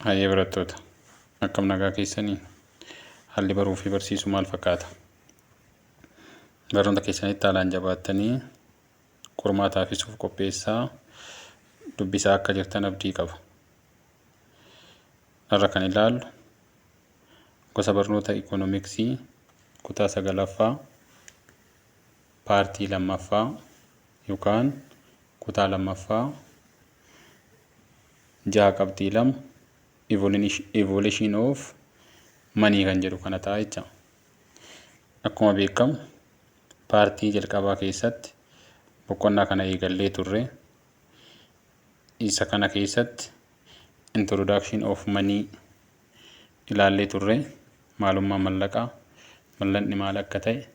Hayyee barattoota, akkam nagaa keessanii? Haalli baruu fi barsiisuu maal fakkaata? Barnoota keessanitti haalaan jabaattanii qormaataafis of qopheessaa dubbisaa akka jirtan abdii qaba. Har'a kan ilaallu gosa barnoota ikoonomiksii kutaa sagalaffaa paartii lammaffaa yookaan kutaa lammaffaa 6.2 Evolution of Money kan jedhu kana ta'a jecha. Akkuma beekamu, paartii jalqabaa keessatti boqonnaa kana eegallee turre. Isa kana keessatti Introduction of Money ilaallee turre, maalummaa mallaqaa, mallaqni maal akka ta'e,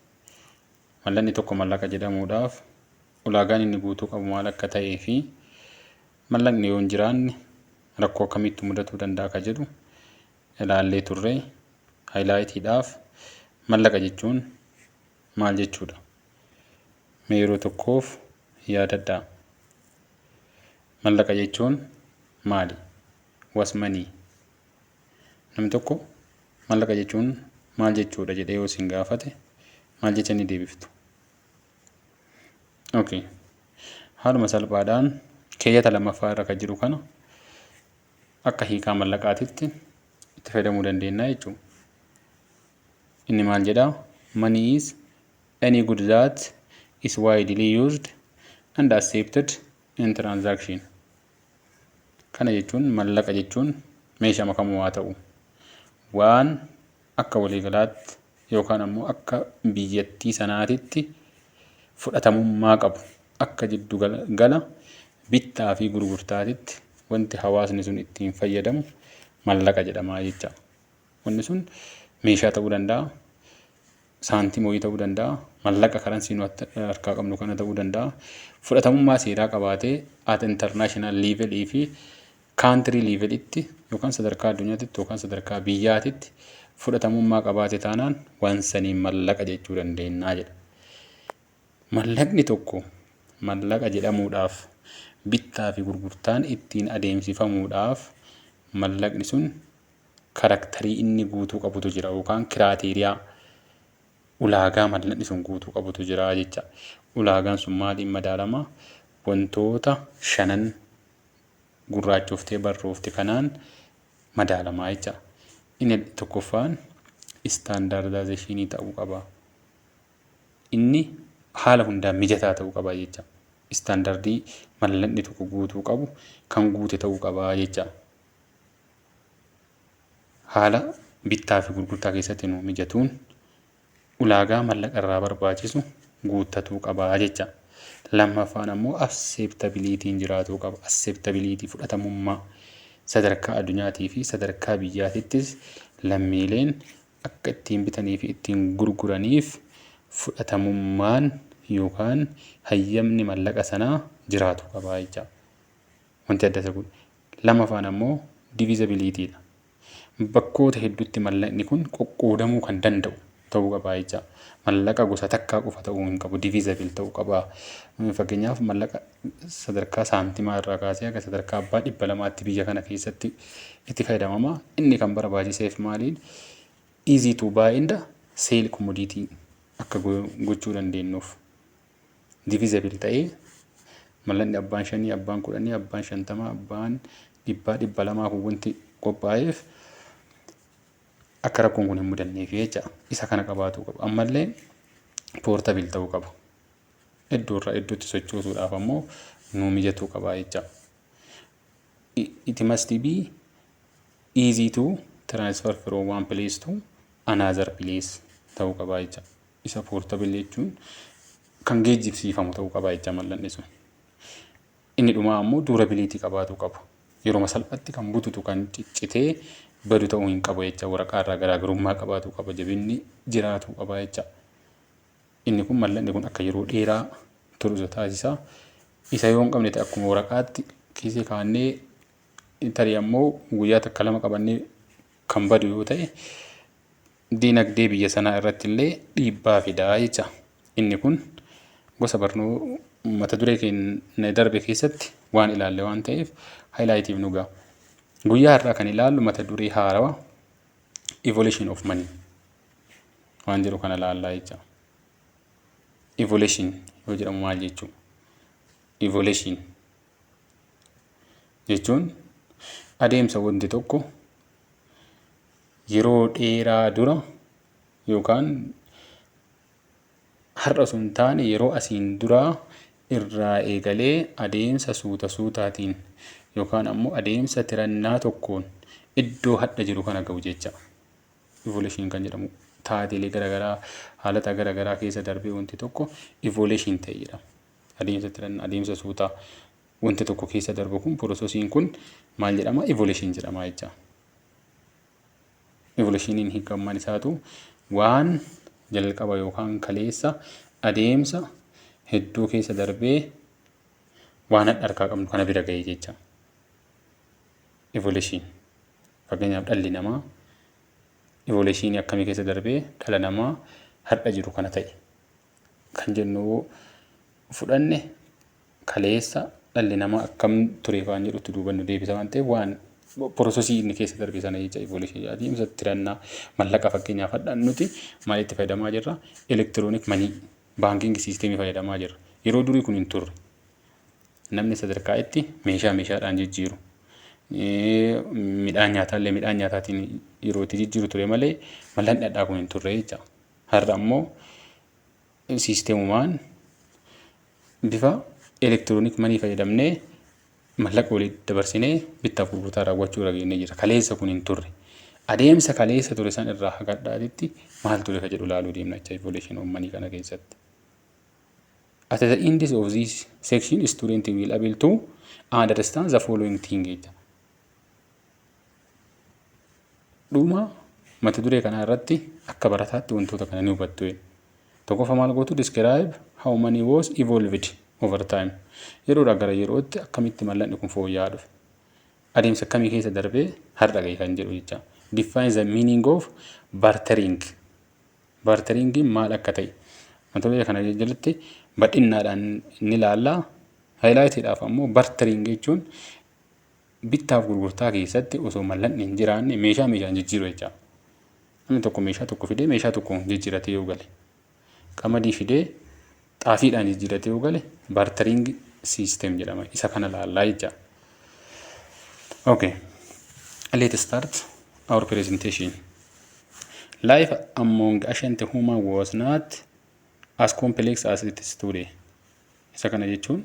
mallaqni tokko mallaqa jedhamuudhaaf ulaagaan inni guutuu qabu maal akka ta'ee fi mallaqni yoo hin jiraanne rakkoo akkamiitu mudatuu danda'a ka jedhu ilaallee turre. Highlightiidhaaf, mallaqa jechuun maal jechuudha? Mee yeroo tokkoof yaadadhaa. Mallaqa jechuun maali? What's money? Namni tokko mallaqa jechuun maal jechuudha jedhee yoo isin gaafate, maal jettanii deebiftu? Okay. Haaluma salphaadhaan keeyyata lammaffaa irra kan jiru kana akka hiikaa mallaqaatitti itti fayyadamuu dandeenya jechuudha. Inni maal jedhaa? "Money is any good that is widely used and accepted in transaction." Kana jechuun, mallaqa jechuun meeshaa kamuu haa ta'u, waan akka waliigalaatti yookaan ammoo akka biyyattii sanaatitti fudhatamummaa qabu, akka jiddu gala bittaa fi gurgurtaatitti wanti hawaasni sun ittiin fayyadamu mallaqa jedhama jecha. Wanni sun meeshaa ta'uu danda'a, saantima wayii ta'uu danda'a, mallaqa currency nu harkaa qabnu kana ta'uu danda'a. Fudhatamummaa seeraa qabaatee at international levelii fi country levelitti yookaan sadarkaa addunyaatitti yookaan sadarkaa biyyaatitti fudhatamummaa qabaate taanaan, waan saniin mallaqa jechuu dandeenya jedha. Mallaqni tokko mallaqa jedhamuudhaaf, bittaa fi gurgurtaan ittiin adeemsifamuudhaaf, mallaqni sun characterii inni guutuu qabutu jira yookaan criteria, ulaagaa mallaqni sun guutuu qabutu jira jecha. Ulaagaan sun maaliin madaalama? Wantoota shanan gurraachoftee barroofte kanaan madaalamaa jecha. Inni tokkoffaan standardizationii ta'uu qaba. Inni haala hundaan mijataa ta'uu qaba jecha. Standardii mallaqni tokko guutuu qabu kan guute ta'uu qaba jecha. Haala bittaa fi gurgurtaa keessatti nu mijatuun ulaagaa mallaqa irraa barbaachisu guuttatuu qaba jecha. Lammaffaan ammoo acceptabilityn jiraatuu qaba. Acceptability, fudhatamummaa sadarkaa addunyaatii fi sadarkaa biyyaatittis lammiileen akka ittiin bitanii fi ittiin gurguraniif fudhatamummaan yookaan hayyamni mallaqa sanaa jiraatu qaba jecha. Wanti adda isa godhu. Lammaffaan ammoo divisibilitydha. Bakkoota hedduutti mallaqni kun qoqqoodamuu kan danda'u ta'uu qaba jecha. Mallaqa gosa takkaa qofa ta'uu hin qabu. Divisible ta'uu qaba. Fakkeenyaaf, mallaqa sadarkaa saantimaa irraa kaasee haga sadarkaa abbaa 200tti biyya kana keessatti itti fayyadamama. Inni kan barbaachiseef maaliin? Easy to buy and sell commodity akka gochuu dandeenyuuf. Divisible ta'ee mallaqni abbaan shanii, abbaan 10, abbaan 50, abbaan 100, 200 kun wanti qophaa'eef akka rakkoon kun hin mudanneef jecha. Isa kana qabaatuu qaba. Ammallee portable ta'uu qaba. Iddoo irraa iddootti sochoosuudhaaf ammoo nuu mijatuu qaba jecha. It must be easy to transfer from one place to another place ta'uu qaba jecha. Isa portable jechuun kan geejjibsiifamu ta'uu qaba jecha mallaqni sun. Inni dhumaa ammoo durability qabaatuu qaba. Yeroo salphatti kan bututu, kan ciccitee badu ta'uu hin qabu jecha. Waraqaa irraa garaagarummaa qabaatuu qaba, jabinni jiraatuu qaba jecha. Inni kun mallaqni kun akka yeroo dheeraa turu isa taasisa. Isa yoo hin qabne ta'e, akkuma waraqaatti kiisii kaa'annee, tarii ammoo guyyaa takka lama qabannee kan badu yoo ta'e, diinagdee biyya sanaa irratti illee dhiibbaa fidaa jecha. Inni kun gosa barnoo mata duree keenya darbe keessatti waan ilaalle waan ta'eef highlightiif nu ga'a. Guyyaa har'aa kan ilaallu mata duree haarawaa "Evolution of Money" waan jedhu kana ilaallaa jecha. Evolution yoo jedhamu maal jechuu? Evolution jechuun adeemsa wanti tokko yeroo dheeraa dura yookaan har'a osoo hin taane yeroo asiin duraa irraa eegalee adeemsa suuta suutaatiin yookaan ammoo adeemsa tirannaa tokkoon iddoo hadha jiru kana ga'u jecha. Evolution kan jedhamu taateelee garaagaraa, haalota garaagaraa keessa darbee wanti tokko evolution ta'e jedhama. Adeemsa tirannaa, adeemsa suutaa wanti tokko keessa darbu kun, processiin kun maal jedhama? Evolution jedhama jecha. Evolutioniin hiikammaan isaatu waan jalqaba yookaan kaleessa adeemsa hedduu keessa darbee waan hadha harkaa qabnu kana bira ga'e jecha. Evolution. Fakkeenyaaf, dhalli namaa evolutionii akkamii keessa darbee dhala namaa har'a jiru kana ta'e kan jennu fudhanne, kaleessa dhalli namaa akkam ture waan jedhutti duuba nu deebisa waan ta'eef, waan processii inni keessa darbe sana jecha. Evolutionii adeemsa tirannaa mallaqa. Fakkeenyaaf, hadha nuti maalitti fayyadamaa jirra? Electronic money banking systemii fayyadamaa jirra. Yeroo durii kun hin turre. Namni sadarkaa itti meeshaa meeshaadhaan jijjiiru, midhaan nyaataallee midhaan nyaataatiin yeroo itti jijjiiru ture malee mallaqni dhadhaa kun hin turre jecha. Har'a ammoo systemumaan bifa electronic money fayyadamnee mallaqa walitti dabarsinee bittaaf gurgurtaa raawwachuu irra geenyee jira. Kaleessa kun hin turre. Adeemsa kaleessa ture san irraa haga har'aatitti maal ture ka jedhu ilaaluu deemna jecha evolution of money kana keessatti. At the end of this section, student will able to understand the following thing jecha. Dhuma mata duree kanaa irratti akka barataatti wantoota kana ni hubattu. Tokkoffaa maal gootu? Describe how money was evolved over time. Yeroodhaa gara yerootti akkamitti mallaqni kun fooyya'aa dhufe? Adeemsa akkamii keessa darbee har'a gahe kan jedhu jecha. Define the meaning of bartering. Barteringiin maal akka ta'e mata duree kana jalatti bal'innaadhaan ni ilaalla. Highlightiidhaaf ammoo, bartering jechuun bittaaf gurgurtaa keessatti osoo mallaqni hin jiraanne meeshaa meeshaan jijjiiru jecha. Namni tokko meeshaa tokko fidee meeshaa tokkoon jijjiiratee yoo gale, qamadii fidee xaafiidhaan jijjiiratee yoo gale, bartering system jedhama. Isa kana ilaallaa jecha. Okay, let's start our presentation. Life among ancient human was not as complex as it is today. Isa kana jechuun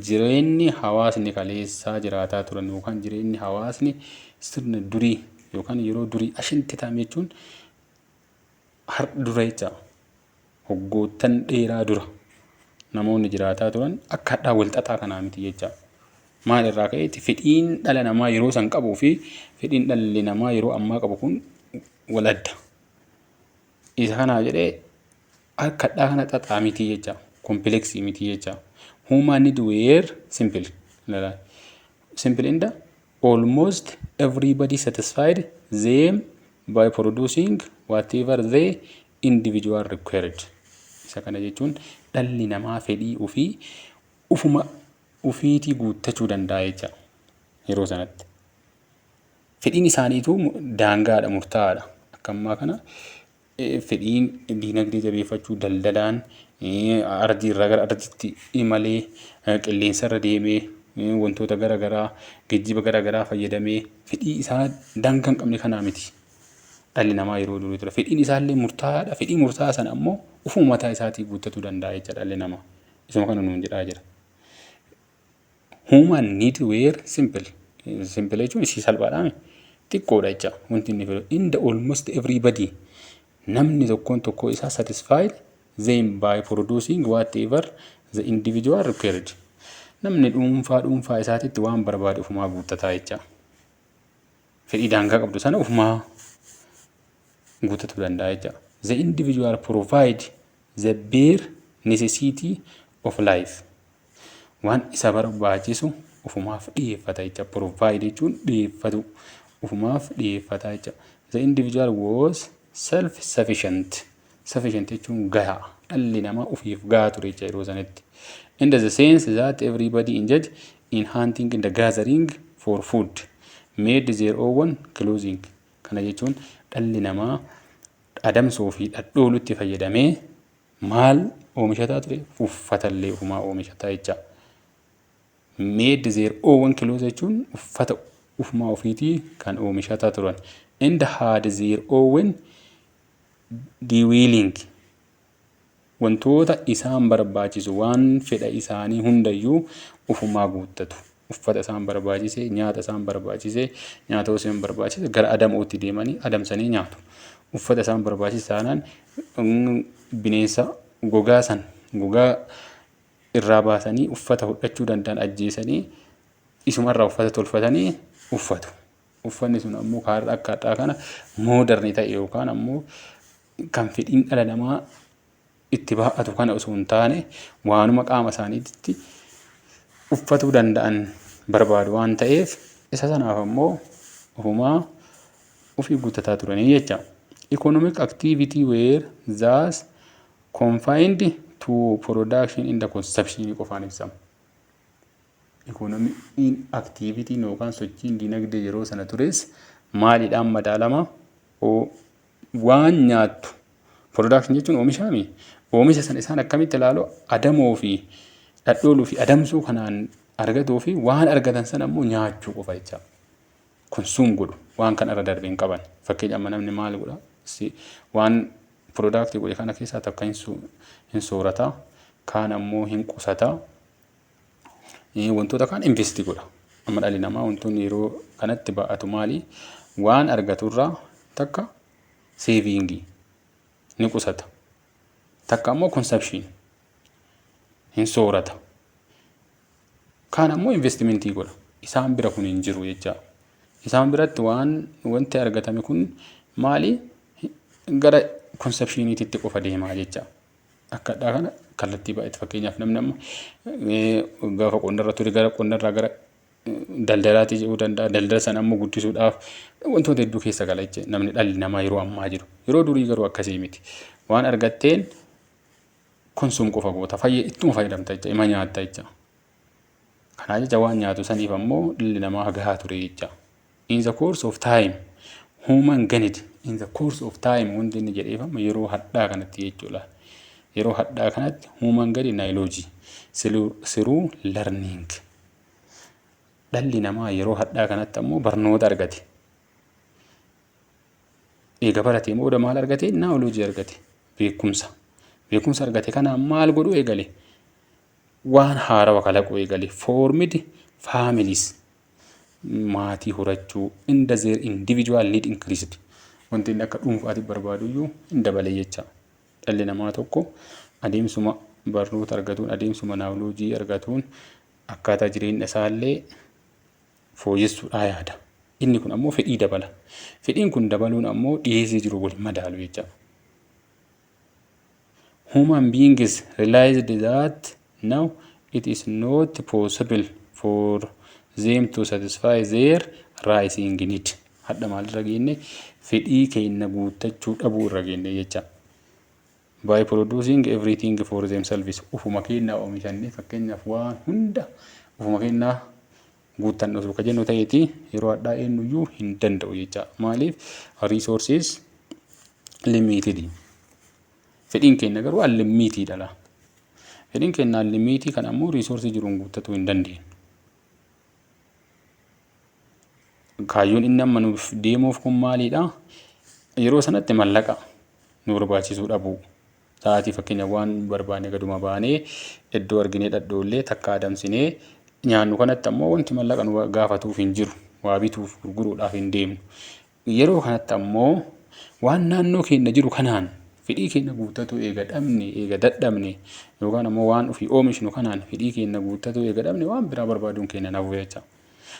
jireenyi hawaasni kaleessaa jiraataa turan yookaan jireenyi hawaasni sirna durii yookaan yeroo durii, ancient time jechuun har'a dura jecha, waggoottan dheeraa dura namoonni jiraataa turan akka hadhaa wal xaxaa kanaa miti jecha. Maal irraa ka'eeti? Fedhiin dhala namaa yeroo san qabuu fi fedhiin dhalli namaa yeroo ammaa qabu kun wal adda. Isa kanaa jedhee akka hadhaa kana xaxaa miti jecha. Complexii miti jecha. Human need were simple. Simple in the almost everybody satisfied them by producing whatever the individual required. Isa kana jechuun dhalli namaa fedhii ofii ufuma ofiitii guuttachuu danda'a jecha yeroo sanatti. Fedhiin isaaniituu daangaadha, murtaa'aadha. Akka ammaa kana fedhiin diinagdee jabeeffachuu, daldalaan ardii irraa gara ardiitti imalee, qilleensarra deemee, wantoota gara garaa, geejjiba gara garaa fayyadamee fedhii isaa daangaa hin qabne kanaa miti. Dhalli namaa yeroo durii ture. Fedhiin isaallee murtaa'aadha. Fedhii murtaa'aa sana ammoo ufuma mataa isaatii guuttachuu danda'a jecha dhalli namaa. Isuma kana nuun jedhaa jira. Human need were simple. Simple jechuun isii salphaadhaa, xiqqoodha jecha wanti inni fedhu. In the almost everybody, namni tokkoon tokkoo isaa, satisfied them by producing whatever the individual required. Namni dhuunfaa dhuunfaa isaatitti waan barbaade ufumaa guuttataa jecha. Fedhii daangaa qabdu sana ufumaa guuttachuu danda'a jecha. The individual provide the bare necessity of life. Waan isa barbaachisu ufumaaf dhiyeeffata jecha. Provide jechuun dhiyeeffatu. Ufumaaf dhiyeeffata jecha. The individual was self sufficient. Sufficient jechuun gahaa. Dhalli namaa ofiif gahaa ture jecha yeroo sanatti. In the sense that everybody engaged in hunting and gathering for food. Made their own clothing. Kana jechuun dhalli namaa adamsoo fi dhadhoolutti fayyadamee maal oomishataa ture? Uffatallee ofumaa oomishataa jecha. Made their own clothes jechuun uffata ufumaa ofiitii kan oomishataa turan. And had their own dwelling. Wantoota isaan barbaachisu, waan fedha isaanii hundayyuu ufumaa guuttatu. Uffata isaan barbaachise, nyaata isaan barbaachise, nyaata isaan barbaachise gara adamootti deemanii adamsanii nyaatu. Uffata isaan barbaachise taanaan bineensa gogaa san gogaa irraa baasanii uffata hodhachuu danda'an ajjeesanii isumarraa uffata tolfatanii uffatu. Uffanni sun ammoo kaarraa akka har'aa kana modern ta'e yookaan ammoo kan fedhiin dhala namaa itti baay'atu kana osoo hin taane, waanuma qaama isaaniitti uffatuu danda'an barbaadu waan ta'eef, isa sanaaf ammoo ofumaa ofii guuttataa turanii jecha. Economic activity were thus confined to production and the consumption qofaan ibsama. Economic activity yookaan sochiin dinagdee yeroo sana tures maaliidhaan madaalama? Waan nyaattu, production jechuun oomishaami. Oomisha sana isaan akkamitti ilaalu? Adamoo fi dhadhooluu fi adamsuu kanaan argatuu fi waan argatan sana ammoo nyaachuu qofa jecha. Consume godhu, waan kana irra darbee hin qaban. Fakkeenya, amma namni maal godha? Waan product godhe kana keessaa takka hin soorata, kaan ammoo hin qusata, wantoota kaan invest godha. Amma dhalli namaa wantoonni yeroo kanatti ba'atu maali? Waan argaturraa takka saving, ni qusata. Takka ammoo consumption, hin soorata. Kaan ammoo investment godha. Isaan bira kun hin jiru jecha. Isaan biratti waan wanti argatame kun maali? Gara consumptioniititti qofa deemaa jecha. Akka addaa kana kallattii baay'eetti, fakkeenyaaf, namni amma gaafa qonnarra ture gara qonnarraa gara daldalaatti ce'uu danda'a. Daldala sana ammoo guddisuudhaaf wantoota hedduu keessa gala jecha namni, dhalli namaa yeroo ammaa jiru. Yeroo durii garuu akkasii miti. Waan argatteen consume qofa goota. Ittuma fayyadamta jecha, ima nyaatta jecha. Kanaa jecha waan nyaatu saniif ammoo dhalli namaa gahaa ture jecha. In the course of time, human gained, in the course of time wanti inni jedheefama yeroo hadhaa kanatti jechuudha. Yeroo hadhaa kanatti human gained knowledge through learning. Dhalli namaa yeroo hadhaa kanatti ammoo barnoota argate. Eega baratee booda maal argate? Knowledge argate. Beekumsa. Beekumsa argate kanaan maal godhuu eegale? Waan haarawa kalaquu eegale. Formed families. Maatii horachuu. And their individual need increased. Wanti inni akka dhuunfaatti barbaadu iyyuu hin dabale jecha. Dhalli namaa tokko adeemsuma barnoota argatuun, adeemsuma knowledge argatuun akkaataa jireenya isaallee fooyyessuudhaa yaada. Inni kun ammoo fedhii dabala. Fedhiin kun dabaluun ammoo dhiyeessii jiru wal madaalu jecha. Human beings realized that now it is not possible for them to satisfy their rising need. Hadha maalirra geenne? Fedhii keenya guuttachuu dhabuu irra geenne jecha. By producing everything for themselves, ufuma keenyaa oomishannee, fakkeenyaaf, waan hunda ufuma keenyaa guuttan osoo ka jennu ta'eeti, yeroo hadhaa eenyuyyuu hin danda'u jecha. Maaliif? Resources limited. Fedhiin keenya garuu unlimited dha. Fedhiin keenya unlimited kan ammoo resource jiruun guuttatuu hin dandeenyu. Kaayyoon inni amma nuuf deemuuf kun maalidha? Yeroo sanatti mallaqa nu barbaachisuu dhabuu. Sa'aatii fakkeenya waan barbaanne gaduma baanee iddoo arginee dhadhoollee takka adamsinee nyaannu kanatti ammoo wanti mallaqa nu gaafatuuf hin jiru. Waa bituuf gurguruudhaaf hin deemnu. Yeroo kanatti ammoo waan naannoo keenya jiru kanaan fedhii keenya guuttatuu eega dhabne, eega dadhabne, yookaan ammoo waan ofii oomishnu kanaan fedhii keenya guuttatuu eega dhabne, waan biraa barbaaduun keenya nafu jecha.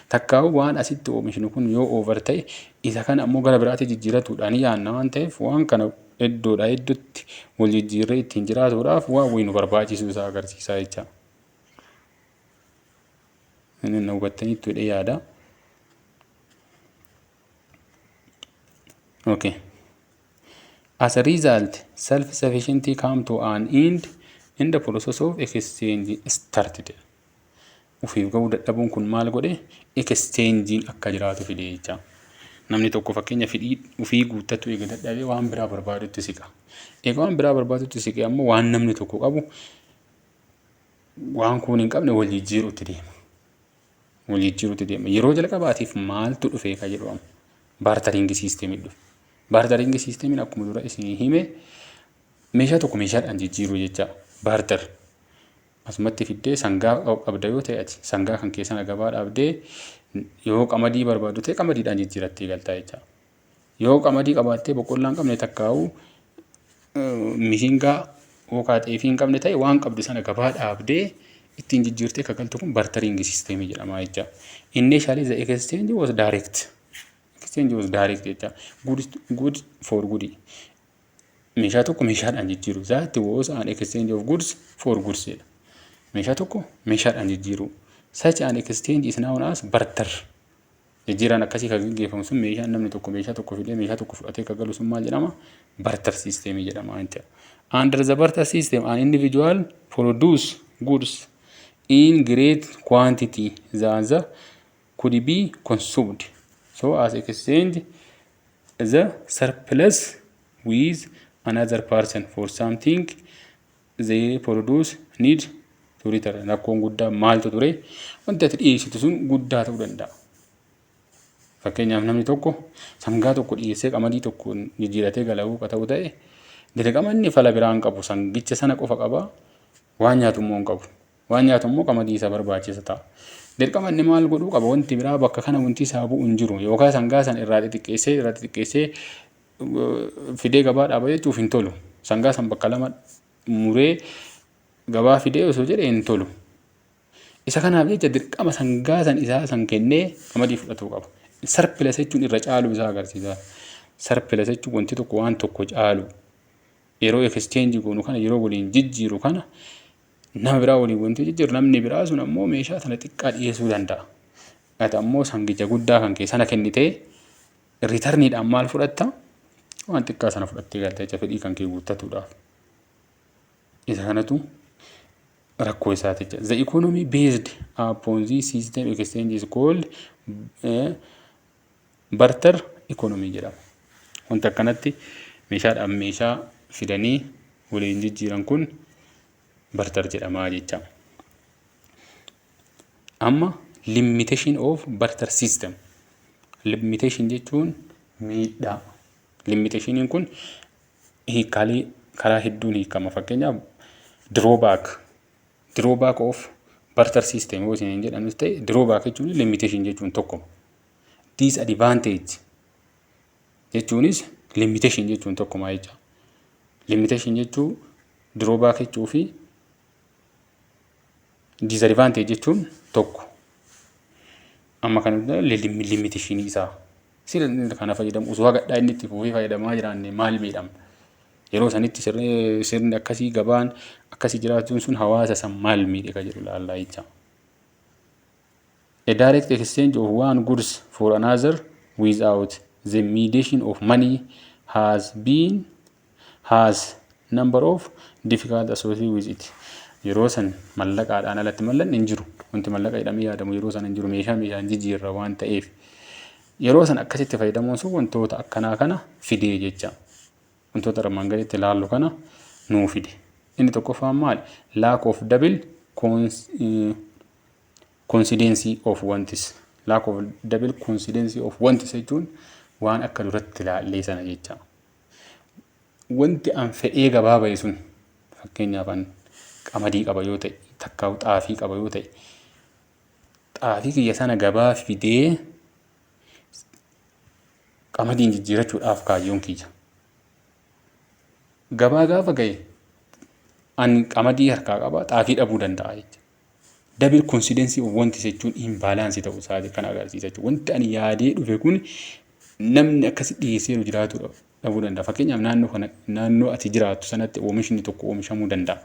Takkaa'u waan asitti oomishnu kun yoo over ta'e, isa kana ammoo gara biraatti jijjiiratuudhaan yaanna waan ta'eef, waan kana iddoodhaa iddootti wal jijjiirree ittiin jiraatuudhaaf waan wayii nu barbaachisuu isaa agarsiisaa jecha. Inni na hubattaniittu jedhee yaada. Okay. As a result, self-sufficiency come to an end in the process of exchange started. Ofiif gahuu dadhabuun kun maal godhe? Exchange'n akka jiraatu fide jecha. Namni tokko fakkeenya fedhii ofii guuttachuu eega dadhabee waan biraa barbaadutti siqa. Egaa waan biraa barbaadutti siqee ammoo waan namni tokko qabu waan kun hin qabne wal jijjiiruutti deema. Wal jijjiiruutti deema. Yeroo jalqabaatiif maaltu dhufe ka jedhu amma bartering systemii dhufe. Bartering systemiin akkuma dura isinii hime meeshaa tokko meeshaadhaan jijjiiruu jecha, barter. Asumatti fiddee sangaa qabda yoo ta'e, ati sangaa kan keessana gabaa dhaabdee yoo qamadii barbaaddu ta'e, qamadiidhaan jijjiirattee galtaa jecha. Yoo qamadii qabaattee boqqollaa hin qabne, takkaa'uu mishingaa yookaan xeefii hin qabne ta'e, waan qabdu sana gabaa dhaabdee ittiin jijjiirtee akka galtu kun bartering systemii jedhama jecha. Initially the exchange was direct. Exchange was direct jecha. Good, good for good. Meeshaa tokko meeshaadhaan jijjiiru. That was an exchange of goods for goods jedha. Meeshaa tokko meeshaadhaan jijjiiru. Such an exchange is known as barter. Jijjiiraan akkasii kan gaggeeffamu sun, meeshaan namni tokko meeshaa tokko fidee meeshaa tokko fudhatee kan galu sun maal jedhama? Barter system jedhama jechuudha. Under the barter system, an individual produce goods in great quantity than the could be consumed, so as exchange the surplus with another person for something they produce need to return. Rakkoon guddaa maaltu ture? Wanti ati dhiyeessitu sun guddaa ta'uu danda'a. Fakkeenyaaf, namni tokko sangaa tokko dhiyeessee qamadii tokko jijjiiratee galuu ka ta'u ta'e, dirqama inni fala biraa hin qabu, sangicha sana qofa qaba, waan nyaatu immoo hin qabu. Waan nyaatu immoo qamadii isa barbaachisa ta'a. Dirqama inni maal godhuu qaba? Wanti biraa bakka kana wanti isaa bu'u hin jiru, yookaan sangaa sana irraa xixiqqeessee fidee gabaa dhaaba jechuuf hin tolu. Sangaa san bakka lama muree gabaa fidee osoo jedhee hin tolu. Isa kanaaf jecha dirqama sangaa san isaa san kennee qamadii fudhatuu qaba. Surplus jechuun irra caaluu isaa agarsiisa. Surplus jechuun wanti tokko waan tokko caalu. Yeroo exchange goonu kana, yeroo waliin jijjiiru kana, nama biraa waliin wanti jijjiiru, namni biraa sun ammoo meeshaa sana xiqqaa dhiyeessuu danda'a. Ati ammoo sangicha guddaa kan kee sana kennitee returniidhaan maal fudhatta? Waan xiqqaa sana fudhattee galta jecha, fedhii kan kee guuttatuudhaaf. Isa kanatu rakkoo isaati jecha. The economy based upon this system exchange is called barter economy jedhama. Wanti akkanatti meeshaadhaan meeshaa fidanii waliin jijjiiran kun barter jedhama jecha. Amma limitation of barter system. Limitation jechuun miidhaa. Limitationiin kun hiikkaalee karaa hedduun hiikama. Fakkeenyaaf, drawback of barter system yoo isin jedhanus ta'e, drawback jechuun limitation jechuun tokko. Disadvantage jechuunis limitation jechuun tokkuma jecha. Limitation jechuun drawback jechuu fi disadvantage jechuun tokko. Amma kan limitationii isaa sirna kana fayyadamu osoo hagadhaa inni itti fufee fayyadamaa jiraanne maal miidhama? Yeroo sanitti sirni akkasii, gabaan akkasii jiraachuun sun hawaasa san maal miidhe ka jedhu ilaallaa jecha. A direct exchange of one goods for another without the mediation of money has number of difficult associated with it. Yeroo san mallaqaadhaan alatti mallaqni hin jiru. Wanti mallaqa jedhamee yaadamu yeroo san hin jiru. Meeshaa meeshaan jijjiirra waan ta'eef. Yeroo san akkasitti fayyadamuun sun wantoota akkanaa kana fidee jecha. Wantoota armaan gaditti ilaallu kana nuu fide. Inni tokkoffaan maali? Lack of double coincidency of wants. Lack of double coincidency of wants jechuun waan akka duratti ilaallee sana jecha. Wanti an fedhee gabaa bahe sun, fakkeenyaaf, an qamadii qaba yoo ta'e, takkaa xaafii qaba yoo ta'e, xaafii kiyya sana gabaa fidee qamadiin jijjiirachuudhaaf kaayyoon kiyya. Gabaa gaafa gahe ani qamadii harkaa qaba, xaafii dhabuu danda'a jechuudha. Double coincidency of wants jechuun imbalance ta'uu isaati kan agarsiisa jechuudha. Wanti ani yaadee dhufe kun namni akkasi dhiyeessee jiraatu dhabuu danda'a. Fakkeenyaaf, naannoo kana, naannoo ati jiraattu sanatti oomishni tokko oomishamuu danda'a.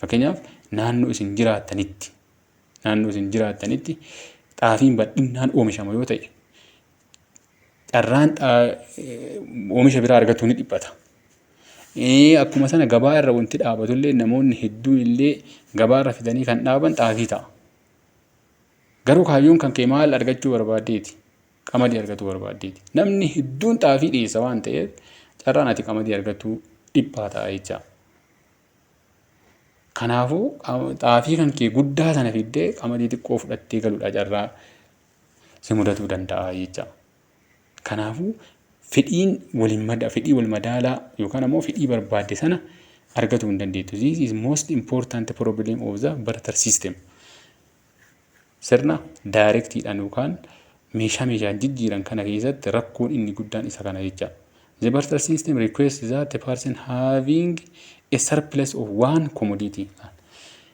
Fakkeenyaaf, naannoo isin jiraattanitti xaafiin bal'inaan oomishama yoo ta'e, carraan oomisha biraa argachuu ni dhiphata. Akkuma sana gabaa irra wanti dhaabatullee, namoonni hedduun illee gabaa irra fidanii kan dhaaban xaafii ta'a. Garuu kaayyoon kan kee maal argachuu barbaaddeeti? Qamadii argachuu barbaaddeeti. Namni hedduun xaafii dhiyeessa waan ta'eef, carraan ati qamadii argattu dhiphaa ta'a jecha. Kanaafuu xaafii kan kee guddaa sana fiddee qamadii xiqqoo fudhattee galuudha carraa si mudatuu danda'a jecha. Kanaafuu fedhiin waliin mada fedhii wal madaalaa yookaan ammoo fedhii barbaadde sana argatuu hin dandeettu. This is most important problem of the barter system. Sirna directiidhaan yookaan meeshaa meeshaan jijjiiran kana keessatti rakkoon inni guddaan isa kana jecha. The barter system requests that the person having a surplus of one commodity.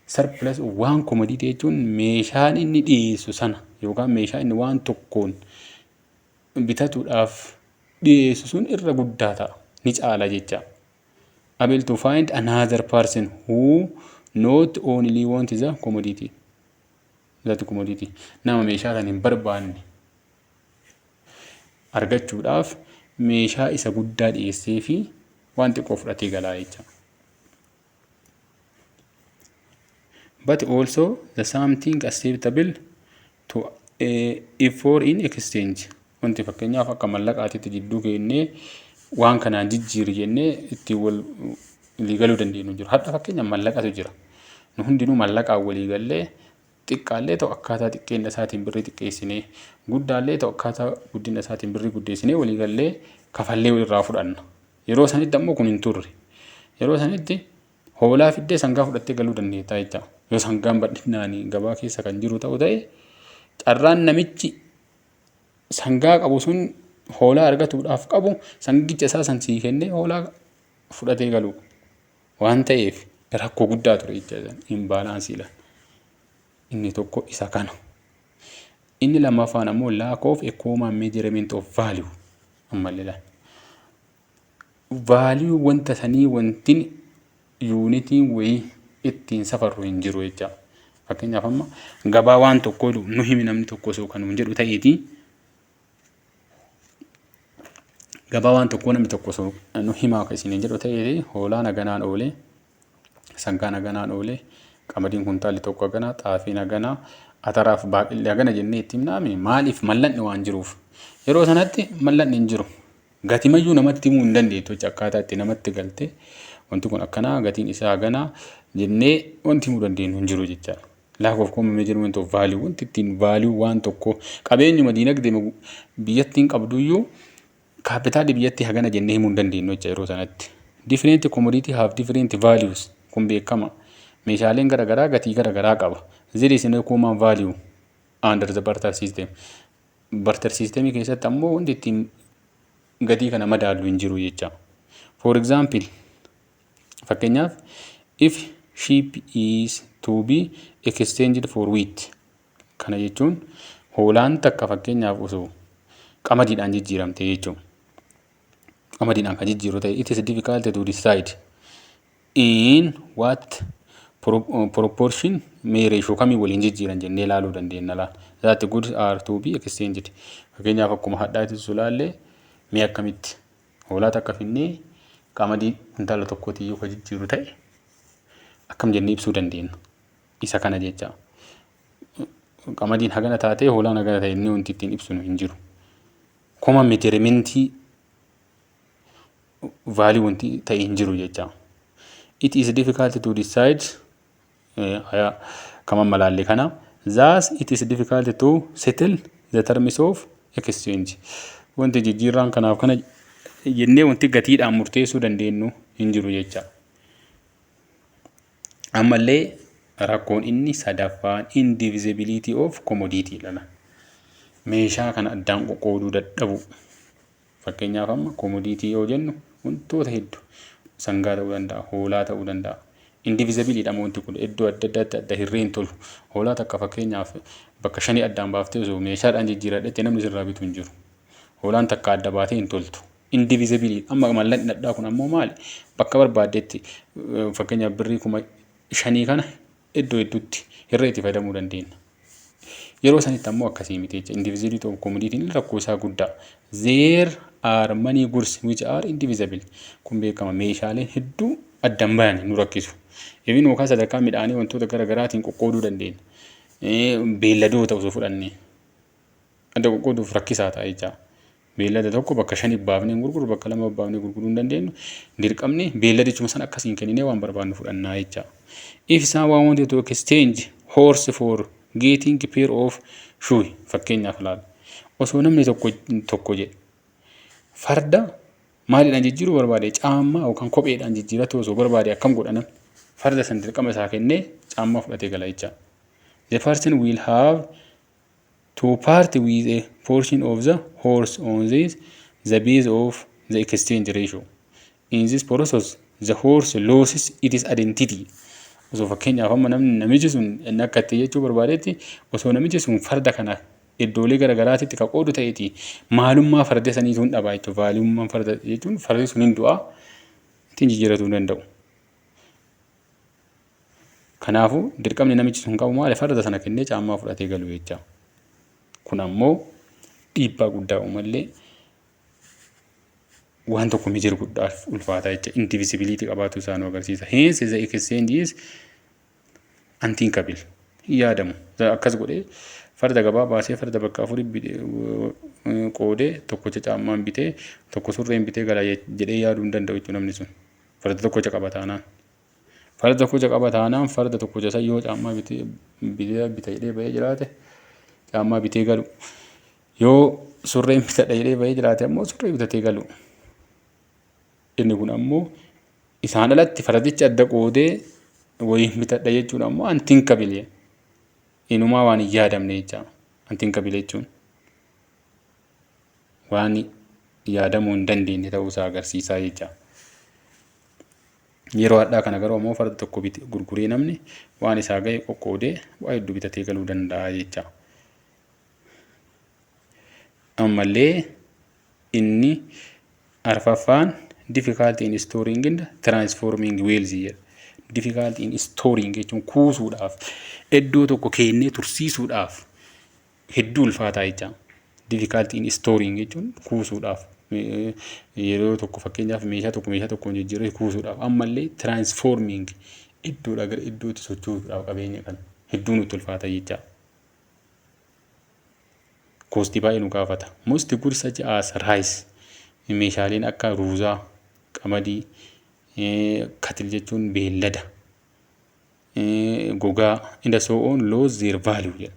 Surplus of one commodity jechuun meeshaan inni dhiyeessu sana yookaan meeshaa inni waan tokkoon bitatuudhaaf dhiyeessu sun irra guddaa ta'a. Ni caala jecha. Able to find another person who not only want the commodity. That commodity. Nama meeshaa kan hin barbaanne argachuudhaaf meeshaa isa guddaa dhiyeessee fi waan xiqqoo fudhatee galaa jecha. But also the something acceptable to if for in exchange. Wanti fakkeenyaaf akka mallaqaatitti jidduu keennee waan kanaan jijjiiri jennee ittiin wal walii galuu dandeenyu jiru. Har'a fakkeenya mallaqatu jira. Nu hundinuu mallaqaan walii gallee, xiqqaallee ta'u akkaataa xiqqeenna isaatiin birrii xiqqeessinee, guddaallee ta'u akkaataa guddina isaatiin birrii guddeessinee, walii gallee kafallee walirraa fudhanna. Yeroo sanitti ammoo kun hin turre. Yeroo sanitti hoolaa fiddee sangaa fudhattee galuu dandeettaa jecha. Yoo sangaan bal'inaan gabaa keessa kan jiru ta'u ta'e, carraan namichi sangaa qabu sun hoolaa argatuudhaaf qabu sangicha isaa san sii kennee hoolaa fudhatee galu waan ta'eef, rakkoo guddaa ture jecha, imbalanceiidha. Inni tokko isa kana. Inni lammaffaan ammoo lack of a common measurement of value ammallee laal. Value wanta sanii wantin unitiin wayii ittiin safarru hin jiru jecha. Fakkeenyaaf amma gabaa waan tokkoo nu himi namni tokko osoo kan nuun jedhu ta'eeti, gabaa waan tokkoo namni tokko osoo nu himaa akka isiniin jedhu ta'eeti, hoolaan haganaan oolee, sangaan haganaan oolee, qamadiin kuntaalli tokko haganaa, xaafiin haganaa, ataraaf baaqilli hagana jennee itti himnaami. Maaliif? Mallaqni waan jiruuf. Yeroo sanatti mallaqni hin jiru. Gatimayyuu namatti himuu hin dandeettu jecha. Akkaataa itti namatti galtee wanti kun akkanaa, gatiin isaa haganaa jennee wanti himuu dandeenyu hin jiru jechaadha. Lack of common measurement of value, wanti ittiin value waan tokko, qabeenyuma diinagdee biyyattiin qabduyyuu, kaapitaalli biyyattii hagana jennee himuu hin dandeenyu jecha yeroo sanatti. Different commodity have different values, kun beekama. Meeshaaleen garaagaraa gatii garaagaraa qaba. There is no common value under the barter system. Barter system keessatti ammoo wanti ittiin gatii kana madaallu hin jiru jecha. For example, fakkeenyaaf, if sheep is to be exchanged for wheat, kana jechuun hoolaan takka fakkeenyaaf osoo qamadiidhaan jijjiiramte jechuudha. Qamadiidhaan kan jijjiiru ta'e, it is difficult to decide in what proportion, mee ratio kamii waliin jijjiiran jennee ilaaluu dandeenya laal. That goods are to be exchanged. Fakkeenyaaf akkuma hadhaatti ilaalle, mee akkamitti hoolaa takka finnee qamadii kuntaala tokkootiin yoo ka jijjiiru ta'e akkam jennee ibsuu dandeenya? Isa kana jecha. Qamadiin hagana taatee, hoolaan hagana ta'e inni wanti ittiin ibsinu hin jiru. Common measurementii value wanti ta'e hin jiru jecha. It is difficult to decide kama malaalle kana. Thus it is difficult to settle the terms of exchange. Wanti jijjiirraan kanaaf kana jennee wanti gatiidhaan murteessuu dandeenyu hin jiru jecha. Ammallee rakkoon inni sadaffaan indivisibility of commodity lala. Meeshaa kana addaan qoqqooduu dadhabu. Fakkeenyaaf amma commodity yoo jennu wantoota hedduu, sangaa ta'uu danda'a, hoolaa ta'uu danda'a. Indivisible dha wanti kun, iddoo adda addaatti adda hirree hin tolu. Hoolaa takka fakkeenyaaf bakka shanii addaan baaftee osoo meeshaadhaan jijjiiradhette namni sirraa bitu hin jiru. Hoolaan takka adda baatee hin toltu. Indivisible. Amma mallaqni dhadhaa kun ammoo maali? Bakka barbaaddetti, fakkeenyaaf birrii 5,000 kana iddoo hedduutti hirree itti fayyadamuu dandeenya. Yeroo sanitti ammoo akkasii miti jecha. Indivisibility of commodity rakkoo isaa guddaa. There are many goods which are indivisible. Kun beekama, meeshaaleen hedduu addan bayan nu rakkisu. Even yookaan sadarkaa midhaanii wantoota gara garaatiin qoqqooduu dandeenya. Beelladoota osoo fudhannee adda qoqqooduuf rakkisaa ta'a jecha. Beellada tokko bakka shani baafnee gurguru, bakka lama baafnee gurguruu hin dandeenyu. Dirqamni beelladichuma sana akkasiin kenninee waan barbaannu fudhannaa jecha. If someone wanted to exchange horse for getting pair of shoe, fakkeenyaaf ilaala. Osoo namni tokko tokko jedhe farda maaliidhaan jijjiiruu barbaade, caammaa yookaan kopheedhaan jijjiiratu osoo barbaade, akkam godha namni? Farda san dirqama isaa kennee caammaa fudhatee gala jecha. The person will have to part with a portion of the horse on this the base of the exchange ratio. In this process, the horse loses its identity. Osoo fakkeenyaaf amma namni namichi sun inni akka itti jechuu barbaadetti, osoo namichi sun farda kana iddoolee garaagaraatitti ka qoodu ta'eeti, maalummaa farda saniitu hin dhabaa jechuudha. Vaalummaan farda jechuun fardi sun hin du'aa, ittiin jijjiiratuu hin danda'u. Kanaafuu dirqamni namichi sun qabu maali? Farda sana kennee caammaa fudhatee galu jecha. Kun ammoo dhiibbaa guddaa uumallee waan tokko mijiru guddaaf ulfaataa jecha, indivisibility qabaatu isaa nu agarsiisa. Hence the exchange is unthinkable. Hin yaadamu. Akkas godhee farda gabaa baasee farda bakka afurii qoodee tokkocha caammaan bitee, tokko surreen bitee gala jedhee yaaduu hin danda'u jechuudha namni sun. Farda tokkocha qaba taanaan. Farda tokkocha qaba taanaan, farda tokkocha san yoo caammaa bitee bita jedhee bahee jiraate, caammaa bitee galu. Yoo surreen bitadha jedhee bahee jiraate ammoo surree bitatee galu. Inni kun ammoo isaan alatti fardicha adda qoodee wayiin bitadha jechuun ammoo unthinkable. Inumaa waan hin yaadamne jecha. Unthinkable jechuun waan yaadamuu hin dandeenye ta'uusaa agarsiisaa jecha. Yeroo hadhaa kana garuu ammoo farda tokko gurguree namni waan isaa gahe qoqqoodee waa hedduu bitatee galuu danda'a jecha. Ammallee inni arfaffaan difficulty in storing and transforming wealth jedha. Difficulty in storing jechuun kuusuudhaaf, iddoo tokko keennee tursiisuudhaaf hedduu ulfaataa jecha. Difficulty in storing jechuun kuusuudhaaf, yeroo tokko fakkeenyaaf meeshaa tokko meeshaa tokkoon jijjiirree kuusuudhaaf, ammallee transforming, iddoodhaa gara iddootti sochoosuudhaaf qabeenya kana hedduu nutti ulfaata jecha. Costii baay'ee nu gaafata. Most goods such as rice, meeshaaleen akka ruuzaa, qamadii, cattle jechuun beellada, gogaa and so on lose their value jedha.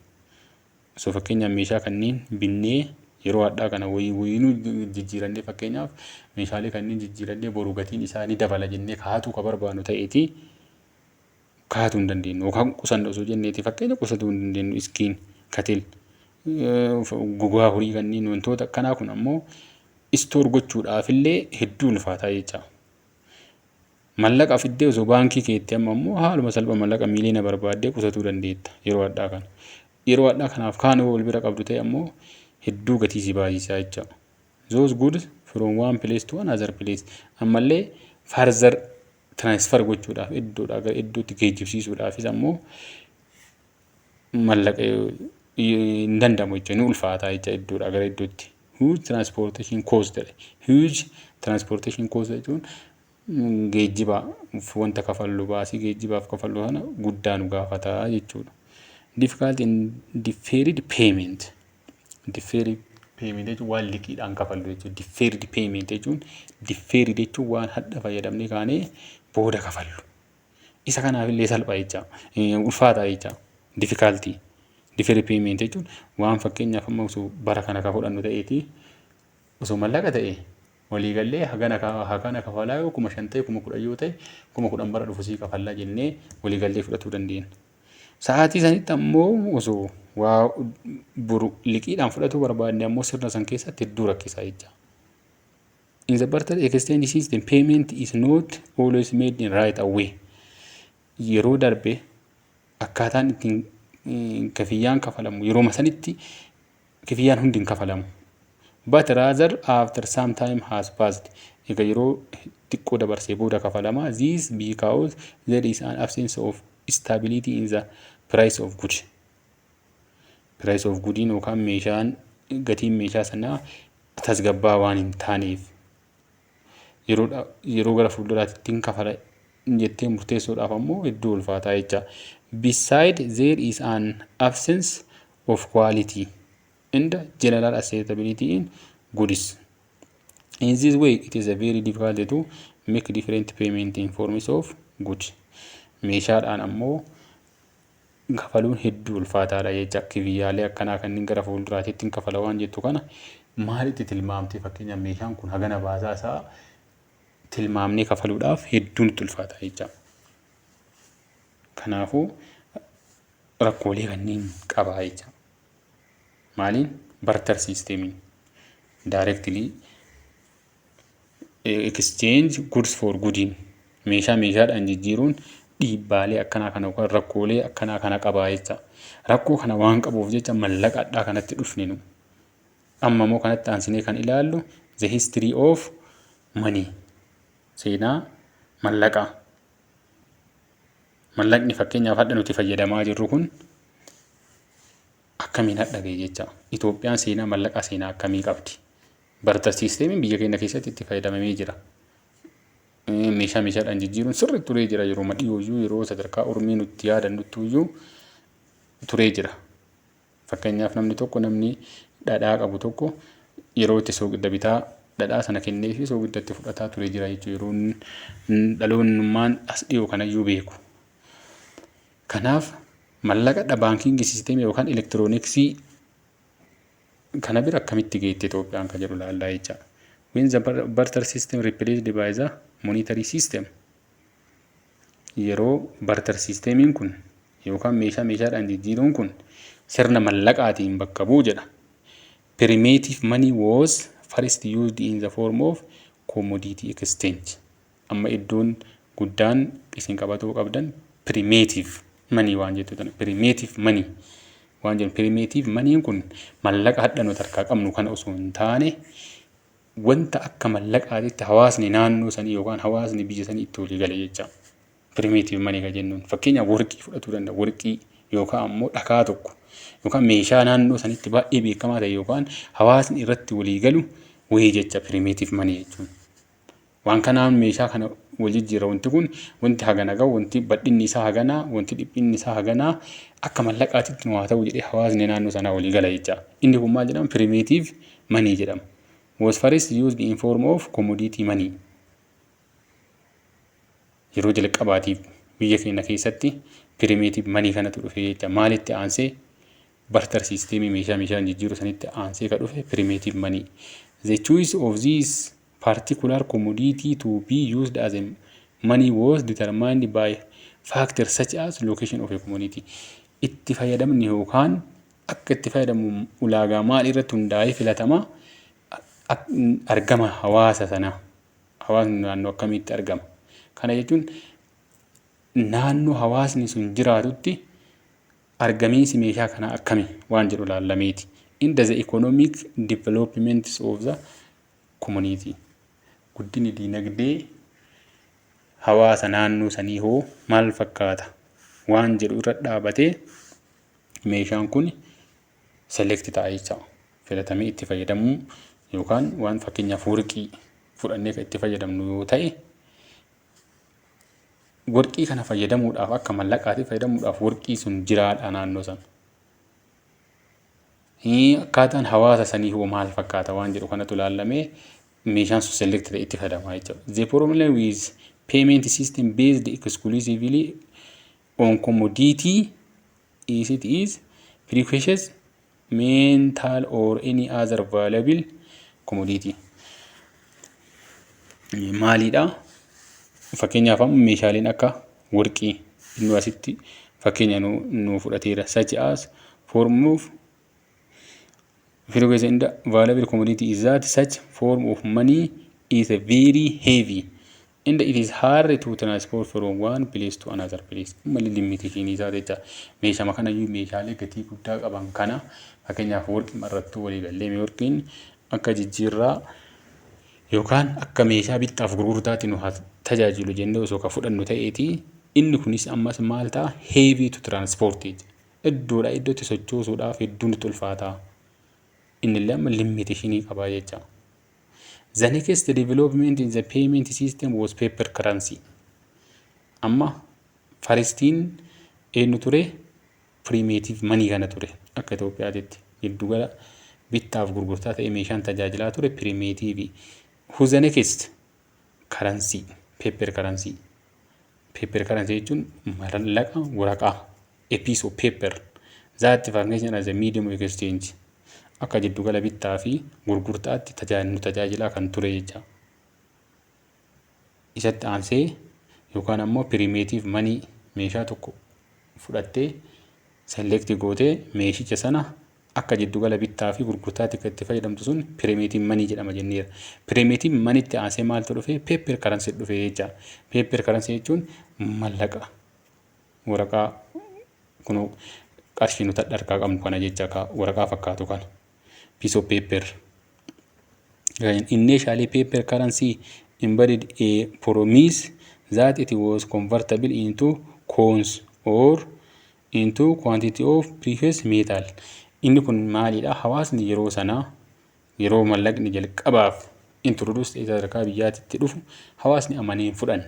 So fakkeenyaaf meeshaa kanneen binnee yeroo hadhaa kana wayii wayiinuu jijjiirannee, fakkeenyaaf meeshaalee kanneen jijjiirannee boru gatiin isaanii dabala jennee kaa'atuu ka barbaannu ta'eeti, kaa'atuu hin dandeenyu, yookaan qusanna osoo jenneeti fakkeenya qusatuu hin dandeenyu. Skin, cattle, gogaa horii kanneen wantoota akkanaa kun ammoo store gochuudhaaf illee hedduu ulfaataa jecha. Mallaqa fiddee osoo baankii keetti, amma ammoo haaluma salphaa mallaqa miiliyoona barbaaddee qusatuu dandeetta yeroo hadhaa kana. Yeroo hadhaa kanaaf kaan wal bira qabdu ta'e ammoo hedduu gatii si baasisaa jecha. Those goods from one place to another place, ammallee further transfer gochuudhaaf, iddoodhaa gara iddootti geejjibsiisuudhaafis ammoo mallaqa hin danda'amu jechuudha, ni ulfaataa jecha iddoodhaa gara iddootti. Huge transportation cost jedhe. Huge transportation cost jechuun geejjiba wanta kafallu, baasii geejjibaaf kafallu kana guddaa nu gaafata jechuudha. Difficult in deferred payment. Deferred payment jechuun waan liqiidhaan kafallu jechuudha. Deferred payment jechuun, deferred jechuun waan hadha fayyadamnee kaanee booda kafallu. Isa kanaaf illee salphaa jecha, ulfaataa jecha. Difficulty. Deferred payment jechuun waan fakkeenyaaf amma osoo bara kana ka fudhannu ta'eeti, osoo mallaqa ta'e waliigallee hagana hagana kafalaa, yoo 5,000 ta'e, 10,000 yoo ta'e, 10,000 bara dhufu sii kafallaa jennee waliigallee fudhatuu dandeenya. Sa'aatii sanitti ammoo osoo waa boru liqiidhaan fudhatuu barbaadne ammoo sirna san keessatti hedduu rakkisaa jecha. In the barter exchange system, payment is not always made in right away. Yeroo darbe akkaataan ittiin kafiyyaan kafalamu yeroo sanitti kifiyyaan hundi hin kafalamu. But rather after some time has passed. Egaa yeroo xiqqoo dabarsee booda kafalama. This because there is an absence of stability in the price of good. Price of goodiin yookaan meeshaan gatiin meeshaa sanaa Tasgabbaa waan hin taaneef yeroo gara fuulduraatti ittiin kafala jettee murteessuudhaaf ammoo hedduu ulfaataa jecha. Beside, there is an absence of quality and general acceptability in goods. In this way, it is a very difficult to make different payment in forms of goods. Meeshaadhaan ammoo kafaluun hedduu ulfaataadha jecha. Kifiyyaalee akkanaa kanneen gara fuulduraatti ittiin kafala waan jettu kana maalitti tilmaamtee, fakkeenyaaf meeshaan kun hagana baasaa isaa tilmaamnee kafaluudhaaf hedduu nutti ulfaata jecha. Kanaafuu rakkoolee kanneen qaba jecha. Maaliin barter systemiin directly exchange goods for goodiin meeshaa meeshaadhaan jijjiiruun dhiibbaalee akkanaa kana yookaan rakkoolee akkanaa kana qabaa jecha. Rakkoo kana waan qabuuf jecha mallaqa addaa kanatti dhufne nu. Amma immoo kanatti aansinee kan ilaallu the history of money, seenaa mallaqaa. Mallaqni fakkeenyaaf hadha nuti fayyadamaa jirru kun akkamiin hadha ga'e jecha. Itoophiyaan seenaa mallaqaa seenaa akkamii qabdi? Barter systemiin biyya keenya keessatti itti fayyadamamee jira. Meeshaa meeshaadhaan jijjiiruun sirriitti turee jira. Yeroo dhiyooyyuu, yeroo sadarkaa ormii nutti yaadannutti turee jira. Fakkeenyaaf namni tokko, namni dhadhaa qabu tokko, yeroo itti soogidda bitaa dhadhaa sana kenneefi soogidda itti fudhataa turee jira jechuudha, yeroo dhaloonnummaan as dhiyoo kanayyuu beeku. Kanaaf mallaqa banking systemii yookaan elektirooniksii kana bira akkamitti geette Itoophiyaan kan jedhu ilaallaa jecha. When the barter system replaced by the monetary system, yeroo barter systemiin kun yookaan meeshaa meeshaadhaan jijjiiruun kun sirna mallaqaatiin bakka bu'u jedha. Primitive money was first used in the form of commodity exchange. Amma iddoon guddaan isin qabatuu qabdan primitive money waan jettu tana. Primitive money waan jennu, primitive moneyn kun mallaqa hadha nuti harkaa qabnu kana osoo hin taane, wanta akka mallaqaatitti hawaasni naannoo sanii yookaan hawaasni biyya sanii itti walii gale jecha. Primitive money kan jennuun fakkeenyaaf warqii fudhatuu danda'a. Warqii yookaan ammoo dhakaa tokko yookaan meeshaa naannoo sanitti baay'ee beekamaa ta'e yookaan hawaasni irratti walii galu wayii jecha primitive money jechuun. Waan kanaan meeshaa kana wal jijjiira, wanti kun wanti hagana gahu, wanti bal'inni isaa haganaa, wanti dhiphinni isaa haganaa akka mallaqaatitti nu haa ta'u jedhee hawaasni naannoo sanaa walii gala jecha. Inni kun maal jedhama? Primitive money jedhama. Was first used in form of commodity money. Yeroo jalqabaatiif biyya keenya keessatti primitive money kanatu dhufe jecha. Maalitti aansee? Barter systemii meeshaa meeshaan jijjiiru sanitti aansee ka dhufe primitive money. The choice of this particular commodity to be used as a money was determined by factors such as location of a community. Itti fayyadamni yookaan akka itti fayyadamu ulaagaa maal irratti hundaa'ee filatama? Argama hawaasa sanaa. Hawaasni naannoo akkamiitti argama? Kana jechuun naannoo hawaasni sun jiraatutti argamiinsi meeshaa kanaa akkami waan jedhu ilaallameeti. In the economic development of the community. Guddinni diinagdee hawaasa naannoo sanii hoo maal fakkaata waan jedhu irra dhaabatee meeshaan kun select ta'a jecha. Filatamee itti fayyadamuu yookaan waan fakkeenyaaf warqii fudhannee kan itti fayyadamnu yoo ta'e, warqii kana fayyadamuudhaaf, akka mallaqaatti fayyadamuudhaaf warqii sun jiraadha naannoo sana. Akkaataan hawaasa sanii hoo maal fakkaata waan jedhu kanatu ilaallamee meeshaan sun select ta'e itti fayyadamaa jechuudha. The problem with payment system based exclusively on commodity is it is precious metal or any other valuable commodity. Maalidha? Fakkeenyaaf amma meeshaaleen akka warqii inni asitti fakkeenya nu fudhateera. Such as form of precious and valuable commodity is that such form of money is a very heavy and it is hard to transport from one place to another place. Malli limitation isaa jecha. Meeshama kanayyuu, meeshaalee gatii guddaa qaban kana, fakkeenyaaf warqii irrattuu walii gallee warqiin akka jijjiirraa yookaan akka meeshaa bittaaf gurgurtaatti nu tajaajilu jennee osoo ka fudhannu ta'eeti, inni kunis ammas maal ta'a? Heavy to transport, iddoodhaa iddootti sochoosuudhaaf hedduu nutti ulfaata. Inni illee amma limitationii qabaa jecha. The next development in the payment system was paper currency. Amma firstiin eenyu ture? Primitive money kana ture. Akka Itoophiyaatitti giddugala bittaaf gurgurtaa ta'e meeshaan tajaajilaa ture primitive. Who's the next? Currency, paper currency. Paper currency jechuun mallaqa waraqaa, a piece of paper that function as a medium of exchange. Akka giddugala bittaa fi gurgurtaatti nu tajaajilaa kan ture jecha. Isatti aansee yookaan ammoo primitive money meeshaa tokko fudhattee select gootee meeshicha sana akka giddugala bittaa fi gurgurtaatti kan itti fayyadamtu sun primitive money jedhama jenneera. Primitive moneytti aansee maaltu dhufe? Paper currency dhufe jecha. Paper currency jechuun mallaqa waraqaa, kunoo qarshii nuti harkaa qabnu kana jecha, waraqaa fakkaatu kana. Piece of paper. Initially, paper currency embodied a promise that it was convertible into coins or into quantity of precious metal. Inni kun maalidha? Hawaasni yeroo sanaa, yeroo mallaqni jalqabaaf introduce ta'ee sadarkaa biyyaatitti dhufu, hawaasni amanee hin fudhanne.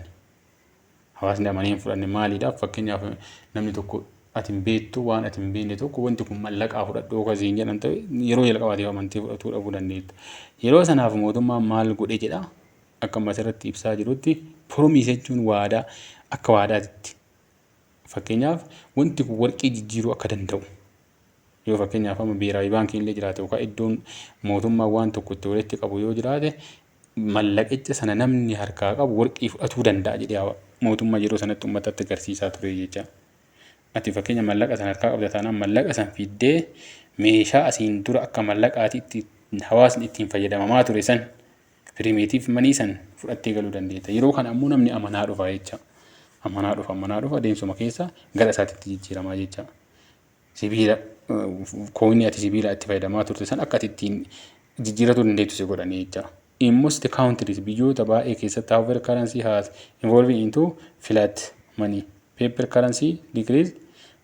Hawaasni amanee hin fudhanne maalidha? Fakkeenyaaf, namni tokko ati hin beektu, waan ati hin beekne tokko wanti kun mallaqaa fudhadhu akkasiin jedhan ta'e, yeroo jalqabaatiif amantii fudhatuu dhabuu dandeetta. Yeroo sanaaf mootummaan maal godhe jedha? Akka amma asirratti ibsaa jirutti, promise jechuun waadaa, akka waadaatti. Fakkeenyaaf, wanti kun warqii jijjiiruu akka danda'u, yoo fakkeenyaaf amma biiraawi baankiin illee jiraate yookaan iddoon mootummaan waan tokko itti walitti qabu yoo jiraate, mallaqicha sana namni harkaa qabu warqii fudhatuu danda'a jedhee mootummaa yeroo sanatti uummatatti agarsiisaa ture jecha. Ati fakkeenya mallaqa sana harkaa qabda taanaan, mallaqa sana fiddee meeshaa asiin dura akka mallaqaatiitti hawaasni ittiin fayyadamamaa ture san, primitive money san fudhattee galuu dandeetta. Yeroo kana ammoo namni amanaa dhufa jecha. Amanaa dhufa, amanaa dhufa, adeemsuma keessa gara isaatitti jijjiiramaa jecha. Sibiila coinii ati sibiila itti fayyadamaa turte san akka ati ittiin jijjiiratuu dandeettu si godhanii jecha. In most countries, biyyoota baay'ee keessatti, however, currency has evolved into fiat money. Paper currency decreased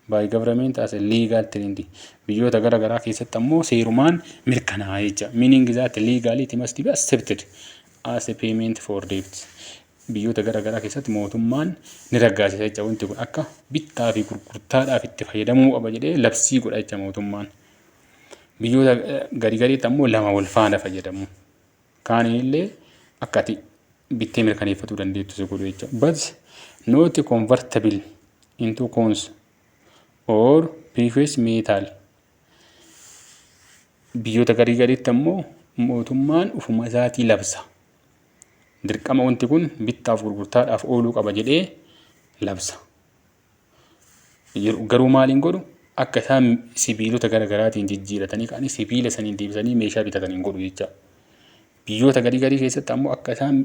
by government as a legal tender. Biyyoota gara garaa keessatti ammoo seerumaan mirkanaa'a jecha. Meaning that legally it must be accepted as a payment for debt. Biyyoota gara garaa keessatti mootummaan ni raggaasisa jecha, wanti kun akka bittaa fi gurgurtaadhaaf itti fayyadamuu qaba jedhee labsii godha jecha mootummaan. Biyyoota garii gariitti ammoo lama wal faana fayyadamu. Kaaniin illee akka ati bittee mirkaneeffatuu dandeettu si godhu jecha. But not convertible into coins or precious metal. Biyyoota garii gariitti ammoo mootummaan ufuma isaatii labsa. Dirqama wanti kun bittaaf gurgurtaadhaaf ooluu qaba jedhee labsa. Garuu maaliin godhu? Akka isaan sibiilota gara garaatiin jijjiiratanii ka'anii sibiila saniin deebisanii meeshaa bitataniin godhu jecha. Biyyoota garii garii keessatti ammoo akka isaan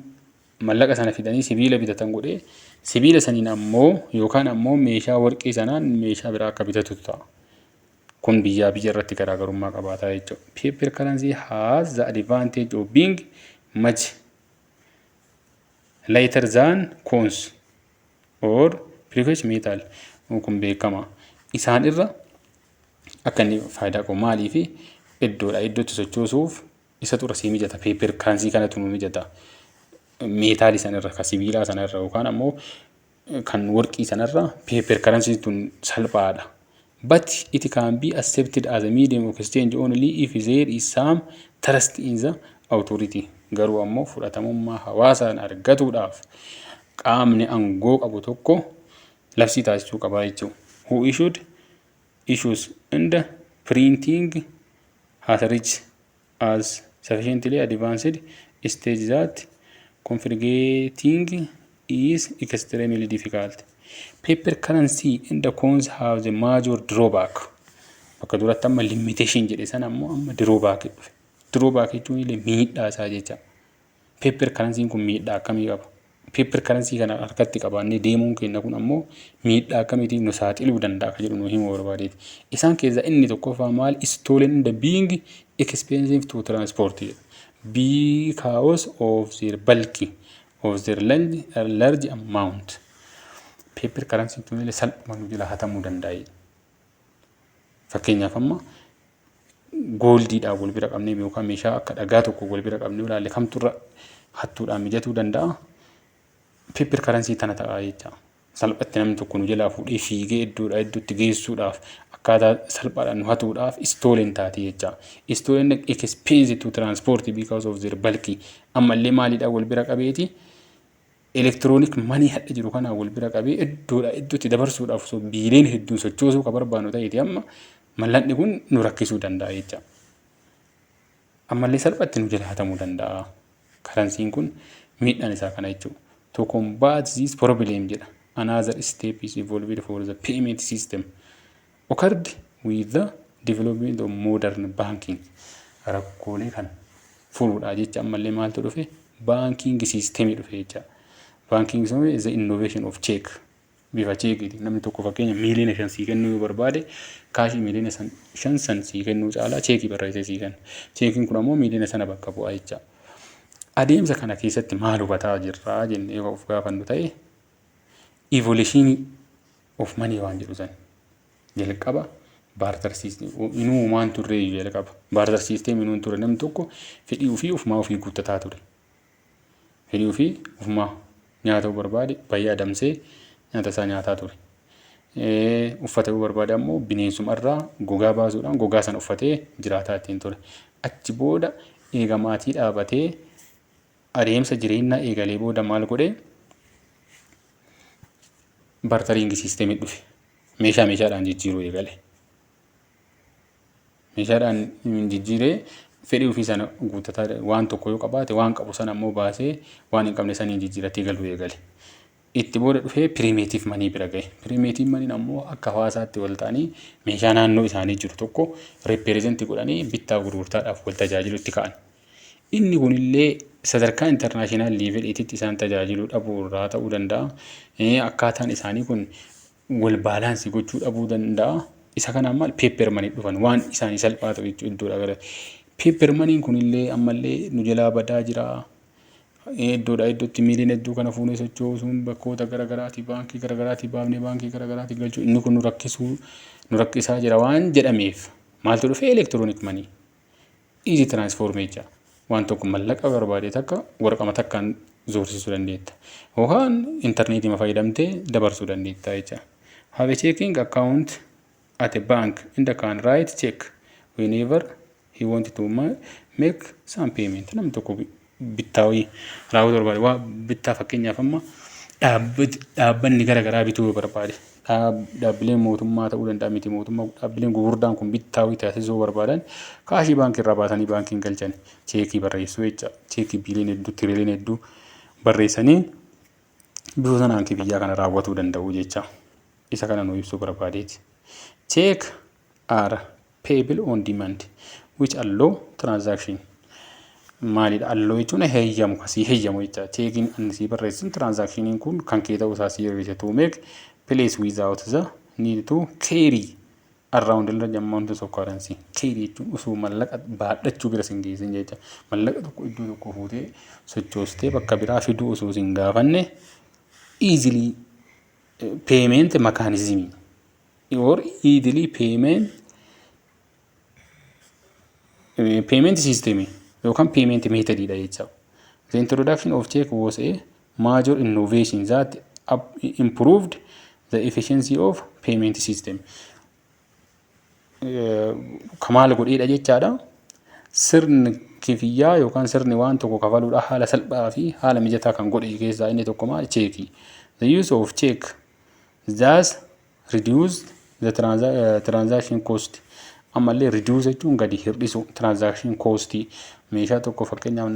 mallaqa sana fidanii sibiila bitatan godhee, sibiila saniin ammoo yookaan ammoo meeshaa warqii sanaan meeshaa biraa akka bitatutu ta'a. Kun biyyaa biyya irratti garaagarummaa qabaataa jechuudha. Paper currency has the advantage of being much lighter than coins or precious metal. Kun beekama. Isaan irra akka inni faayidaa qabu maalii fi iddoodha iddootti sochoosuuf isatu irra sii mijata. Paper currency kanatu nu mijata. Metalii sanarra, kan sibiilaa sanarra yookaan ammoo kan warqii sanarra paper currency tun salphaadha. But it can be accepted as a medium of exchange only if there is some trust in the authority. Garuu ammoo fudhatamummaa hawaasaan argatuudhaaf qaamni aangoo qabu tokko labsii taasisuu qaba jechuudha. Who issued issues and printing has reached as sufficiently advanced stage that confiscating is extremely difficult. Paper currency and the coins have the major drawback. Bakka duratti amma limitation jedhe sana ammoo amma drawback dhufe. Drawback jechuun illee miidhaa isaa jecha. Paper currency kun miidhaa akkamii qaba? Paper currency kana harkatti qabaannee deemuun keenya kun ammoo miidhaa akkamiitiin nu saaxiluu danda'a ka jedhu nu himuu barbaadeeti. Isaan keessaa inni tokkoffaa maal? Stolen and being expensive to transport jedha. Because of their bulk of their large, large amount. Paper currency tun illee salphuma nu jala hatamuu danda'a. Fakkeenyaaf, amma Goldiidhaan wal bira qabnee yookaan meeshaa akka dhagaa tokko wal bira qabnee ilaalle, kamturra hattuudhaan mijatuu danda'a? Paper currency tana ta'a jecha. Salphatti namni tokko nu jalaa fuudhee fiigee iddoodhaa iddootti geessuudhaaf, akkaataa salphaadhaan nu hatuudhaaf stolen taati jecha. Stolen, expensive to transport because of their bulky. Ammallee maaliidhaan wal bira qabeeti? Electronic money hadha jiru kanaan wal bira qabee iddoodhaa iddootti dabarsuudhaaf osoo biiliyoona hedduun sochoosuu ka barbaannu ta'eeti, amma mallaqni kun nu rakkisuu danda'a jecha. Ammallee salphatti nu jala hatamuu danda'a. Currencyn kun miidhaan isaa kana jechuudha. To combat this problem jedha. Another step is evolved for the payment system occurred with the development of modern banking. Rakkoolee kana furuudhaa jecha ammallee maaltu dhufe? Banking system dhufe jecha. Banking system is the innovation of check. Bifa cheekiiti. Namni tokko fakkeenya 5 miiliyoona sii kennuu yoo barbaade, cashii 5 miiliyoona san sii kennuu caalaa cheekii barreessee sii kenna. Cheekiin kun ammoo miiliyoona sana bakka bu'a jecha. Adeemsa kana keessatti maal hubataa jirraa jennee of gaafannu ta'e, evolution of money waan jedhu san jalqaba barter system inuu waan turre, jalqaba barter system inuu ture. Namni tokko fedhii ofii ofumaa ofii guuttataa ture. Fedhii ofii ofumaa nyaata barbaade baay'ee adamsee nyaata isaa nyaataa ture. Uffata yoo barbaade ammoo bineensumarraa gogaa baasuudhaan gogaa sana uffatee jiraataa ittiin ture. Achi booda eega maatii dhaabatee, adeemsa jireenyaa eegalee booda maal godhee? Bartering systemii dhufe. Meeshaa meeshaadhaan jijjiiruu eegale. Meeshaadhaan jijjiiree fedhii ofii sana guuttataa, waan tokko yoo qabaate waan qabu sana ammoo baasee waan hin qabne saniin jijjiiratee galuu eegale. Itti booda dhufee primitive money bira gahe. Primitive moneyn ammoo akka hawaasaatti wal ta'anii meeshaa naannoo isaanii jiru tokko represent godhanii bittaa gurgurtaadhaaf wal tajaajilutti ka'an. Inni kunillee sadarkaa international leveliititti isaan tajaajiluu dhabuu irraa ta'uu danda'a. Akkaataan isaanii kun wal balance gochuu dhabuu danda'a. Isa kanaan maal, paper money dhufan, waan isaanii salphaa ta'u jechuudha iddoodhaa gara. Paper moneyn kunillee ammallee nu jalaa badaa jira. Iddoodhaa iddootti miiliyoona hedduu kana fuunee sochoosuun, bakkoota garaagaraatii baankii garaagaraatii baafnee baankii garaagaraatii galchuu, inni kun nu rakkisuu nu rakkisaa jira waan jedhameef, maaltu dhufe? Electronic money. Easy transform jecha. Waan tokko mallaqa barbaade takka waraqama takkaan zoorsisuu dandeetta. Yookaan intarneetii fayyadamtee dabarsuu dandeetta jecha. Have a checking account at a bank and can write check whenever he want to make some payment. Namni tokko bittaa wayii raawwatu barbaade, waa bittaa, fakkeenyaaf amma dhaabbanni garaagaraa bituu yoo barbaade, dhaabbileen mootummaa ta'uu danda'a, miti mootummaa, dhaabbileen gurguddaan kun bittaa wayii taasisuu barbaadan, cashii baankii irraa baasanii baankiin galchan, cheekii barreessuu jecha. Cheekii biiliyoona hedduu, tiriliyoona hedduu barreessanii bifa sanaan biyyaa kana raawwatuu danda'u jecha. Isa kana nu ibsuu barbaadeeti. Check are payable on demand, which allow transaction. Maalidha? Allow jechuun heeyyamu, kasii heeyyamu jecha. Cheekiin inni sii barreessin transactioniin kun kan kee ta'uu isaa sii hir'ise to make place without the need to carry around large amount of currency. Carry jechuun osoo mallaqa baadhachuu bira sin geessin jecha. Mallaqa tokko iddoo tokko fuutee sochoostee bakka biraa fiduu osoo sin gaafanne, easily payment mechanism or easily payment system yookaan payment method dha jecha. The introduction of check was a major innovation that improved the efficiency of payment system. Kamaal godheedha jechaadha. Sirni kifiyyaa yookaan sirni waan tokko kafaluudha haala salphaa fi haala mijataa kan godhe keessaa inni tokko maal? Cheekii. The use of check thus reduced the transaction cost. Ammallee reduce jechuun gadi hir'isu, transaction cost meeshaa tokko, fakkeenyaaf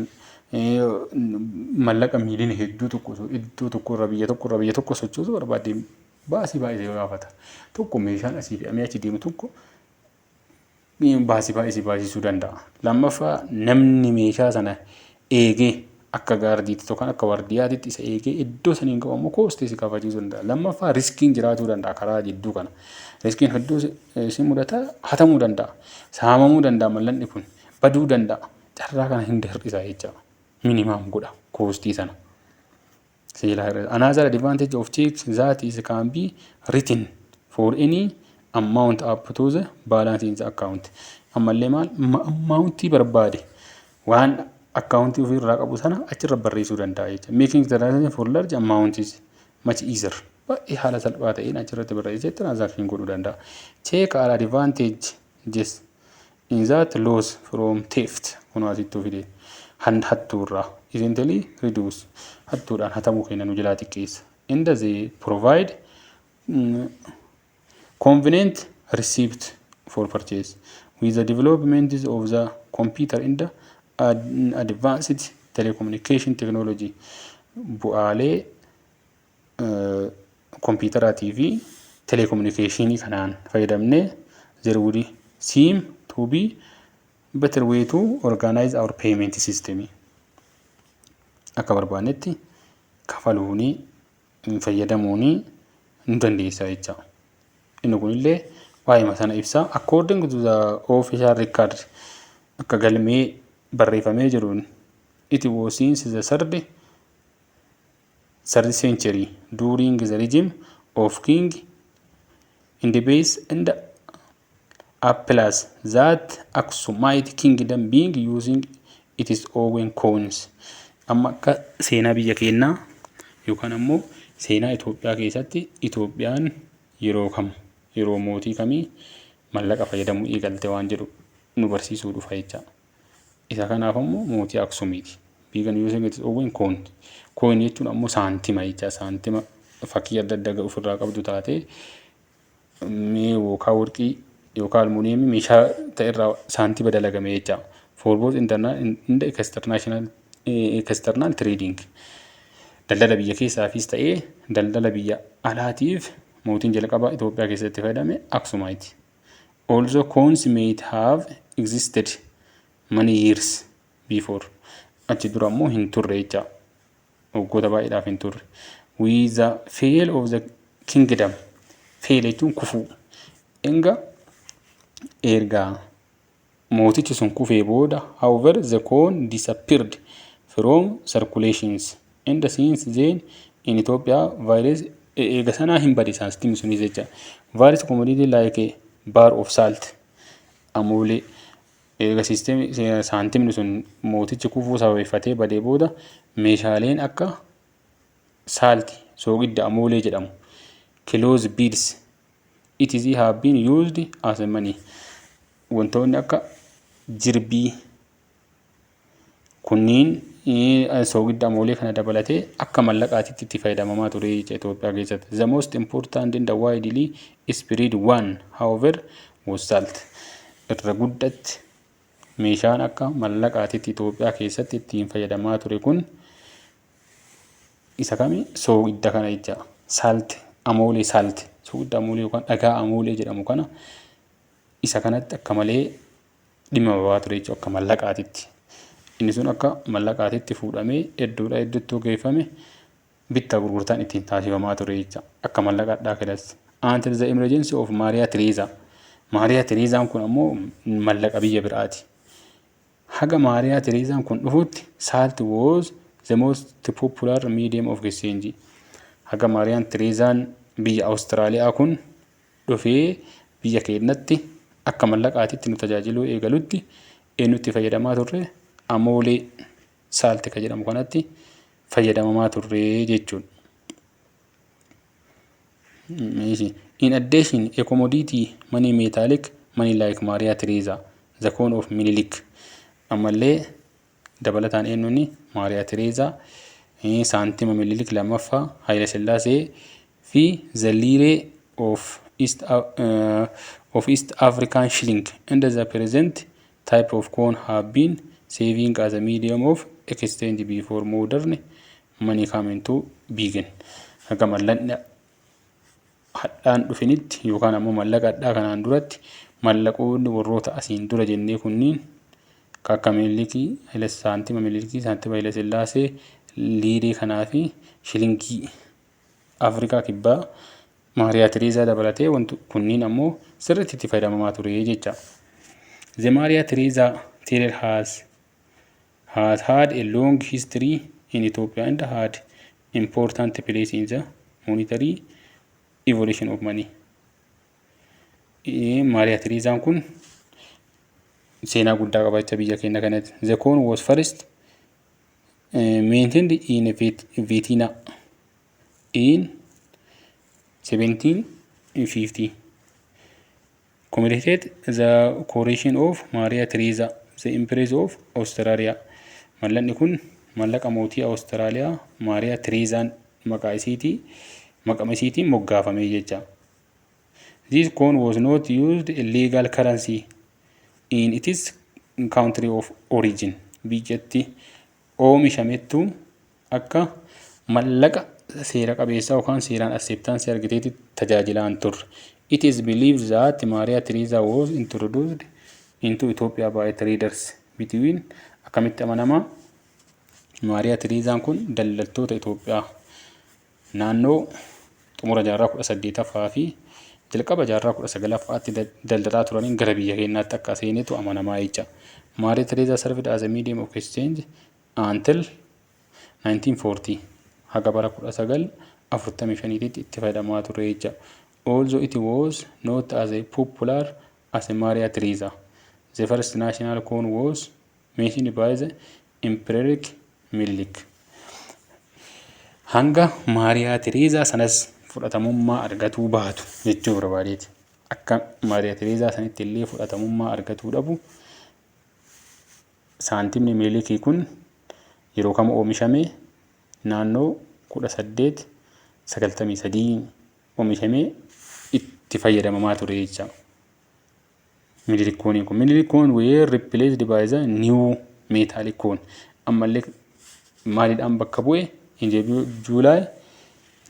mallaqa miiliyoona hedduu tokko iddoo tokko irraa biyya tokko irraa biyya tokko sochoosuu barbaadde, baasii baay'ee gaafata. Tokko meeshaan asii fe'amee achi deemu tokko baasii baay'ee si baasisuu danda'a. Lammaffaa, namni meeshaa sana eegee akka guardiitti yookaan akka wardiyaatitti isa eegee iddoo saniin qabu ammoo costii si kafachiisuu danda'a. Lammaffaa, riskiin jiraachuu danda'a karaa jidduu kana. Riskiin hedduu si mudata, hatamuu danda'a. Saamamuu danda'a, mallaqni kun baduu danda'a. Carraa kana hunda hir'isa jecha. Minimum godha costii sana. Another advantage of check that is can be written for any amount up to the balance in the account. Ammallee maal amountii barbaade waan accountii ofii irraa qabu sana achirra barreessuu danda'a jechuudha. Making transaction for large amounts is much easier. Baay'ee haala salphaa ta'een achirratti barreessee transaction godhuu danda'a. Check are advantages in that loss from theft, kun asitti fide hattuurraa essentially reduce, hattuudhaan hatamuu keenya nu jalaa xiqqeessa. And they provide convenient receipt for purchase. With the development of the computer and the advanced telecommunication technology, bu'aalee kompiitaraatii fi telecommunicationii kanaan fayyadamnee, there would seem to be better way to organize our payment system. Akka barbaannetti kafaluunii fayyadamuunii nu dandeessa jecha. Inni kunillee waa'ee sana ibsa. According to the official record, akka galmee barreeffamee jiruun, it was since the third century during the regime of King Endebess and Appilas that Aksumite kingdom being using its own coins. Amma akka seenaa biyya keenyaa yookaan ammoo seenaa Itoophiyaa keessatti, Itoophiyaan yeroo kam, yeroo mootii kamii mallaqa fayyadamuu eegalte waan jedhu nu barsiisuu dhufa jecha. Isa kanaaf ammoo mootii Aksumiiti. Began using its own coin. Coin jechuun ammoo saantima jecha. Saantima fakkii adda addaa ofirraa qabdu taatee mee yookaan warqii yookaan almuuniyeemii meeshaa ta'e irraa saantima dalagame jecha. For both internal and external trading. Daldala biyya keessaafis ta'ee daldala biyya alaatiif mootiin jalqabaa Itoophiyaa keessatti fayyadame Aksumaayiti. Also, coins may have existed many years before. Achi dura ammoo hin turre jecha. Waggoota baay'eedhaaf hin turre. With the fall of the kingdom. Fall jechuun kufuu. Enga erga mootichi sun kufee booda, however, the coin disappeared from circulations, and since then in Ethiopia various, eega sanaa hin bade saantimni sunis jecha, various commodity like a bar of salt, amoolee, eega systemii saantimni sun mootichi kufuu sababeeffatee badee booda, meeshaaleen akka salt, soogidda amoolee jedhamu, clothes, beads, etc have been used as a money. Wantoonni akka jirbii kunniin, soogidda amoolee kana dabalatee, akka mallaqaatitti itti fayyadamamaa ture jecha Itoophiyaa keessatti. The most important and the widely spread one, however, was salt. Irra guddatti meeshaan akka mallaqaatitti Itoophiyaa keessatti ittiin fayyadamaa ture kun isa kami? Soogidda kana jecha. Salt, amoolee, salt, soogidda amoolee yookaan dhagaa amoolee jedhamu kana, isa kanatti akka malee dhimma bahaa ture jechuudha akka mallaqaatitti. Inni sun akka mallaqaatitti fuudhamee iddoodhaa iddootti geeffame, bittaa gurgurtaan ittiin taasifamaa ture jecha akka mallaqaadhaa keessatti. Until the emergence of Maria Theresa. Maariyaa Tereezaan kun ammoo mallaqa biyya biraati. Haga Maariyaa Tereezaan kun dhufutti, salt was the most popular medium of exchange. Haga Maariyaan Tereezaan biyya Awustiraaliyaa kun dhufee biyya keenyatti akka mallaqaatitti nu tajaajiluu eegalutti, eenyutti fayyadamaa turre? Amoolee, salt ka jedhamu kanatti fayyadamamaa turre jechuudha. In addition, a commodity money, metallic money like Maria Theresa, the coin of Minilik. Ammallee dabalataan eenyuun Maariyaa Tereezaa, saantima Minilik lammaffaa, Haayila Sillaasee fi the lire of East African shilling and the present type of coin have been serving as a medium of exchange before modern money came into being. Akka mallaqni hadhaan dhufinitti yookaan ammoo mallaqa hadhaa kanaan duratti, mallaqoonni warroota asiin dura jennee kunniin akka Minilikii, saantima Minilikii, saantima Haayila Sillaasee, liiree kanaa fi shilingii Afrikaa Kibbaa Maariyaa Tereezaa dabalatee, wanti kunniin ammoo sirriitti itti fayyadamamaa ture jecha. The Maria Theresa thaler has had a long history in Ethiopia and had important place in the monetary evolution of money. Maariyaa Tereezaan kun Seenaa guddaa qaba jecha biyya keenya kanatti. The coin was first minted in Vienna in 1750. Commemorated the coronation of Maria Theresa, the Empress of Australia. Mallaqni kun mallaqa mootii Awustiraaliyaa Maariyaa Tereezaan maqaa isiitii maqama isiitiin moggaafame jecha. This coin was not used a legal currency in its country of origin. Biyyatti oomishamettu akka mallaqa seera qabeessaa yookaan seeraan acceptance argateetti tajaajilaan turre. It is believed that Maria Theresa was introduced into Ethiopia by traders between. Akkamitti amanamaa? Maariyaa Tereezaan kun daldaltoota Itoophiyaa naannoo xumura jaarraa 18ffaa fi jalqaba jaarraa 19ffaatti daldalaa turaniin gara biyya keenyaatti akka seenetu amanamaa jecha. Maariyaa Tereezaa served as a medium of exchange until 1940, haga bara 1945tti itti fayyadamaa ture jecha. Although it was not as popular as Maria Theresa, the first national coin was minted by the Emperor Minilik. Hanga Maariyaa Tereezaa sanas fudhatamummaa argatuu baatu jechuu barbaadeeti. Akka Maariyaa Tereezaa sanitti illee fudhatamummaa argatuu dhabu, saantimni Minilikii kun yeroo kam oomishame? Naannoo 1893 oomishamee itti fayyadamamaa ture jecha. Minilik coiniin kun, Minilik coin were replaced by the new metallic coin. Ammallee maaliidhaan bakka bu'e? In July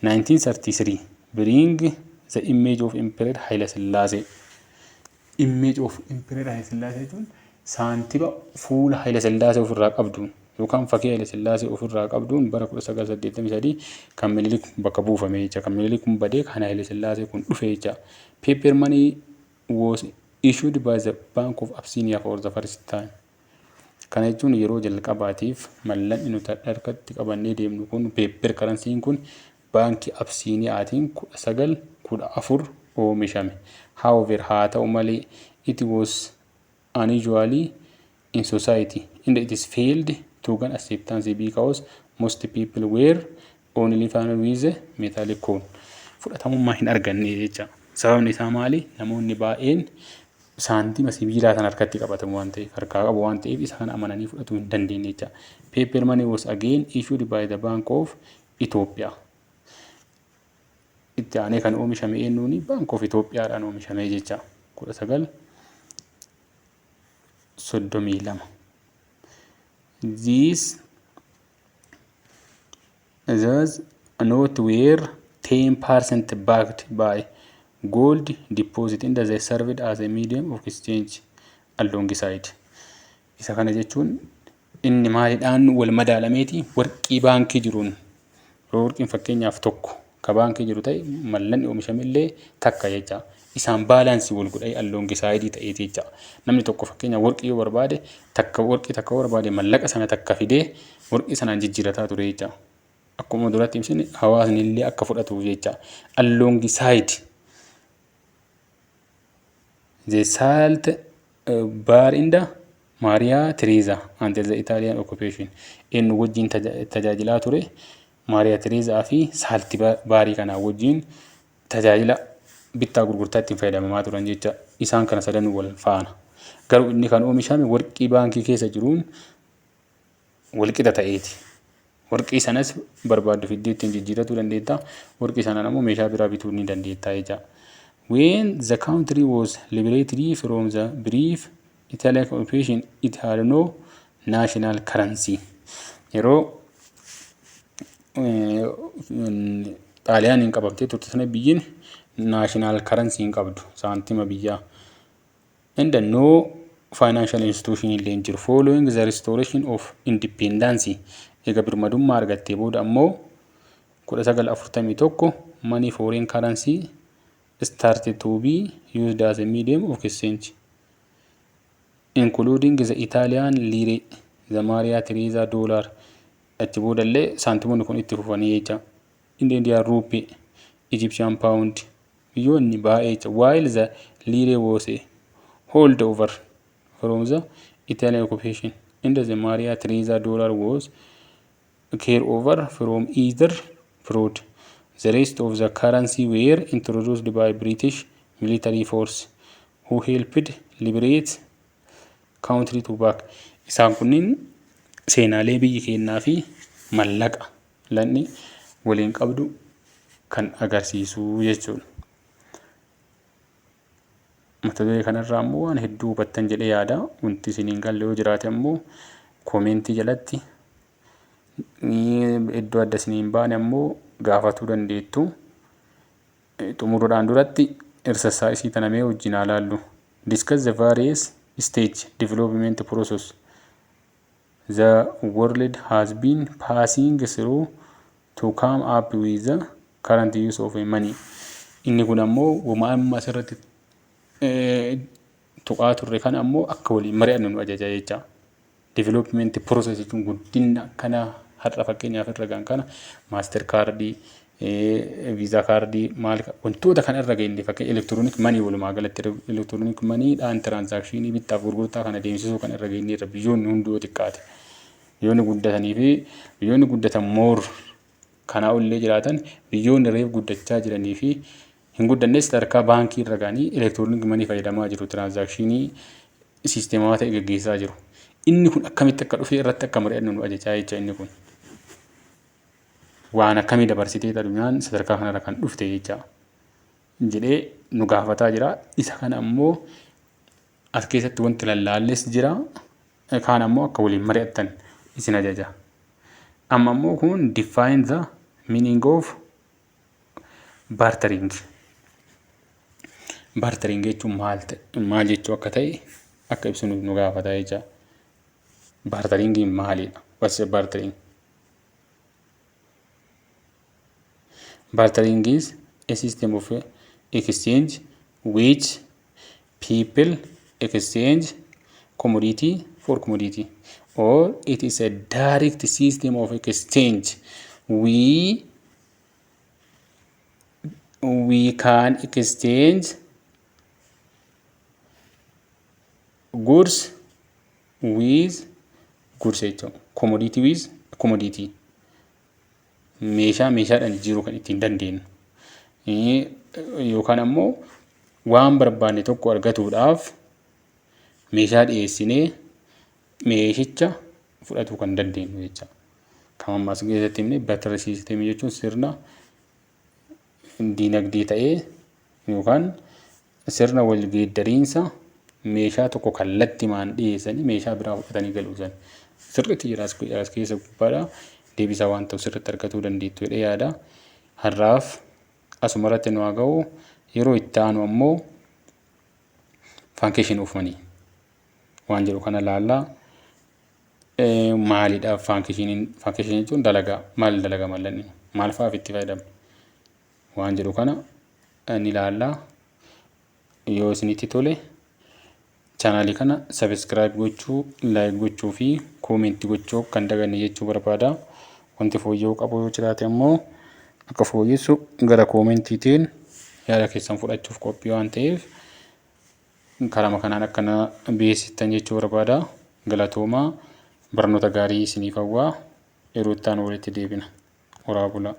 1933 bring the image of Emperor Haile Selassie. Image of Emperor Haile Selassie jechuun saantima fuula Haile Selassie ofirraa qabduun yookaan fakkii Haile Selassie ofirraa qabduun bara 1983 kan Minilik bakka buufame jecha. Kan Minilik kun badee kan Haile Selassie kun dhufe jecha. Paper money was issued by the Bank of Abyssinia for the first time. Kana jechuun yeroo jalqabaatiif mallaqni nuti harkatti qabannee deemnu kun, paper currencyn kun, baankii Absiiniyaatiin 1914 oomishame. However, haa ta'u malee, it was unusually in society and it is failed to gain acceptance because most people were only familiar with the metallic coin. Fudhatamummaa hin arganne jecha. Sababni isaa maali? Namoonni baay'een saantima sibiilaa sana harkatti qabatamu waan ta'eef, harkaa qabu waan ta'eef, isa kana amananii fudhatuu hin dandeenye jecha. Paper money was again issued by the Bank of Ethiopia. Itti aanee kan oomishame eenyuuni? Bank of Ethiopiaadhaan oomishame jecha. 1932. These note were 10% backed by gold deposit and they served as a medium of exchange alongside. Isa kana jechuun inni maaliidhaan wal madaalameeti? Warqii baankii jiruun. Yoo warqiin fakkeenyaaf tokko ka baankii jiru ta'e, mallaqni oomishame illee takka jecha. Isaan balance wal godhee alongside ta'eeti jecha. Namni tokko fakkeenyaaf warqii yoo barbaade, takka warqii takka yoo barbaade, mallaqa sana takka fidee warqii sanaan jijjiirataa ture jecha. Akkuma duratti ibsine, hawaasni illee akka fudhatuuf jecha. Alongside the salt bar in the Maria Theresa until the Italian occupation. Inni wajjin tajaajilaa ture Maariyaa Tereezaa fi salt barii kanaa wajjin tajaajila bittaa gurgurtaa ittiin fayyadamamaa turan jecha, isaan kana sadan wal faana. Garuu inni kan oomishame warqii baankii keessa jiruun walqixa ta'eeti. Warqii sanas barbaaddu fiddee ittiin jijjiirratuu dandeetta. Warqii sanaan ammoo meeshaa biraa bituu ni dandeetta jecha. When the country was liberated from the brief Italian occupation, it had no national currency. Yeroo Xaaliyaaniin qabamtee turte sana biyyiin national currency hin qabdu, saantima biyyaa. And no financial institution illee hin jiru. Following the restoration of independence, eega birmadummaa argattee booda ammoo 1941, money foreign currency started to be used as a medium of exchange, including the Italian lire, the Maria Theresa dollar. Achi boodallee saantimoonni kun itti fufanii jecha. Indian rupee, Egyptian pound, biyyoonni baay'ee jecha. While the lire was a holdover from the Italian occupation and the Maria Theresa dollar was carried over from either fraud. The rest of the currency were introduced by British military force who helped liberate country to back. Isaan kunniin seenaalee biyyi keenyaa fi mallaqa lanni waliin qabdu kan agarsiisu jechuudha. Mata duree kanarraa immoo waan hedduu hubattan jedhee yaada. Wanti isin hin galle yoo jiraate ammoo koomentii jalatti, iddoo adda isin hin baane ammoo gaafatuu dandeettu. Xumuruudhaan duratti exercise tana mee wajjin haa laallu. Discuss the various stage development process the world has been passing through to come up with the current use of money. Inni kun ammoo wama amma asirratti tuqaa turre kana ammoo akka waliin mari'annu nu ajaja jecha. Development process jechuun guddina kana har'a fakkeenyaaf irra gahan kana, Master kaardii, Visa kaardii, maal, wantoota kana irra geenye, fakkeenya electronic money, walumaa galatti electronic moneydhaan transactionii bittaaf gurgurtaa kana deemsisuu kan irra geenye irra biyyoonni hunduu xiqqaate. Biyyoonni guddatanii fi biyyoonni guddatan more kanaa olillee jiraatan, biyyoonni reef guddachaa jiranii fi hin guddannes sadarkaa baankii irra ga'anii electronic money fayyadamaa jiru, transactionii siisteemawaa ta'e gaggeessaa jiru. Inni kun akkamitti akka dhufe irratti akka mari'annu nu ajajaa jecha inni kun. Waan akkamii dabarsitee addunyaan sadarkaa kanarra kan dhufte jecha jedhee nu gaafataa jira. Isa kana ammoo as keessatti wanti lallaalles jira. Kaan ammoo akka waliin mari'attan isin ajaja. Amma ammoo kun define the meaning of bartering. Bartering jechuun maal ta'e, maal jechuu akka ta'e akka ibsinu nu gaafata jecha. Barteringiin maalidha? What's a bartering? Bartering is a system of exchange which people exchange commodity for commodity, or it is a direct system of exchange. We can exchange goods with goods jechuudha. Commodity with commodity. Meeshaa meeshaadhaan jijjiiruu kan ittiin dandeenyu. Yookaan ammoo waan barbaanne tokko argatuudhaaf meeshaa dhiyeessinee meeshicha fudhatuu kan dandeenyu jecha. Kan amma as keessatti himne, barter system jechuun sirna diinagdee ta'ee yookaan sirna wal geeddariinsa meeshaa tokko kallattimaan dhiyeessanii meeshaa biraa fudhatanii galuu san. Sirriitti jira as keessa gubbaadha. Deebisaa waan ta'u sirriitti argatuu dandeettu jedhee yaada. Har'aaf asuma irratti nu haa ga'u. Yeroo itti aanu ammoo function of money waan jedhu kana laallaa. Maalidha functioniin? Functionii jechuun dalagaa. Maal dalaga mallaqni? Maal fa'aaf itti fayyadamna? Waan jedhu kana ni ilaallaa. Yoo isinitti tole chaanaalii kana subscribe gochuu, like gochuu fi koomentii gochuu kan daganne jechuu barbaada. Wanti fooyya'uu qabu yoo jiraate ammoo akka fooyyessu gara koomentiitiin yaada keessan fudhachuuf qophii waan ta'eef karama kanaan akkana beeksiftan jechuu barbaada. Galatoomaa, barnoota gaarii isiniif hawwaa, yeroo itti aanu walitti deebina. Horaa bulaa.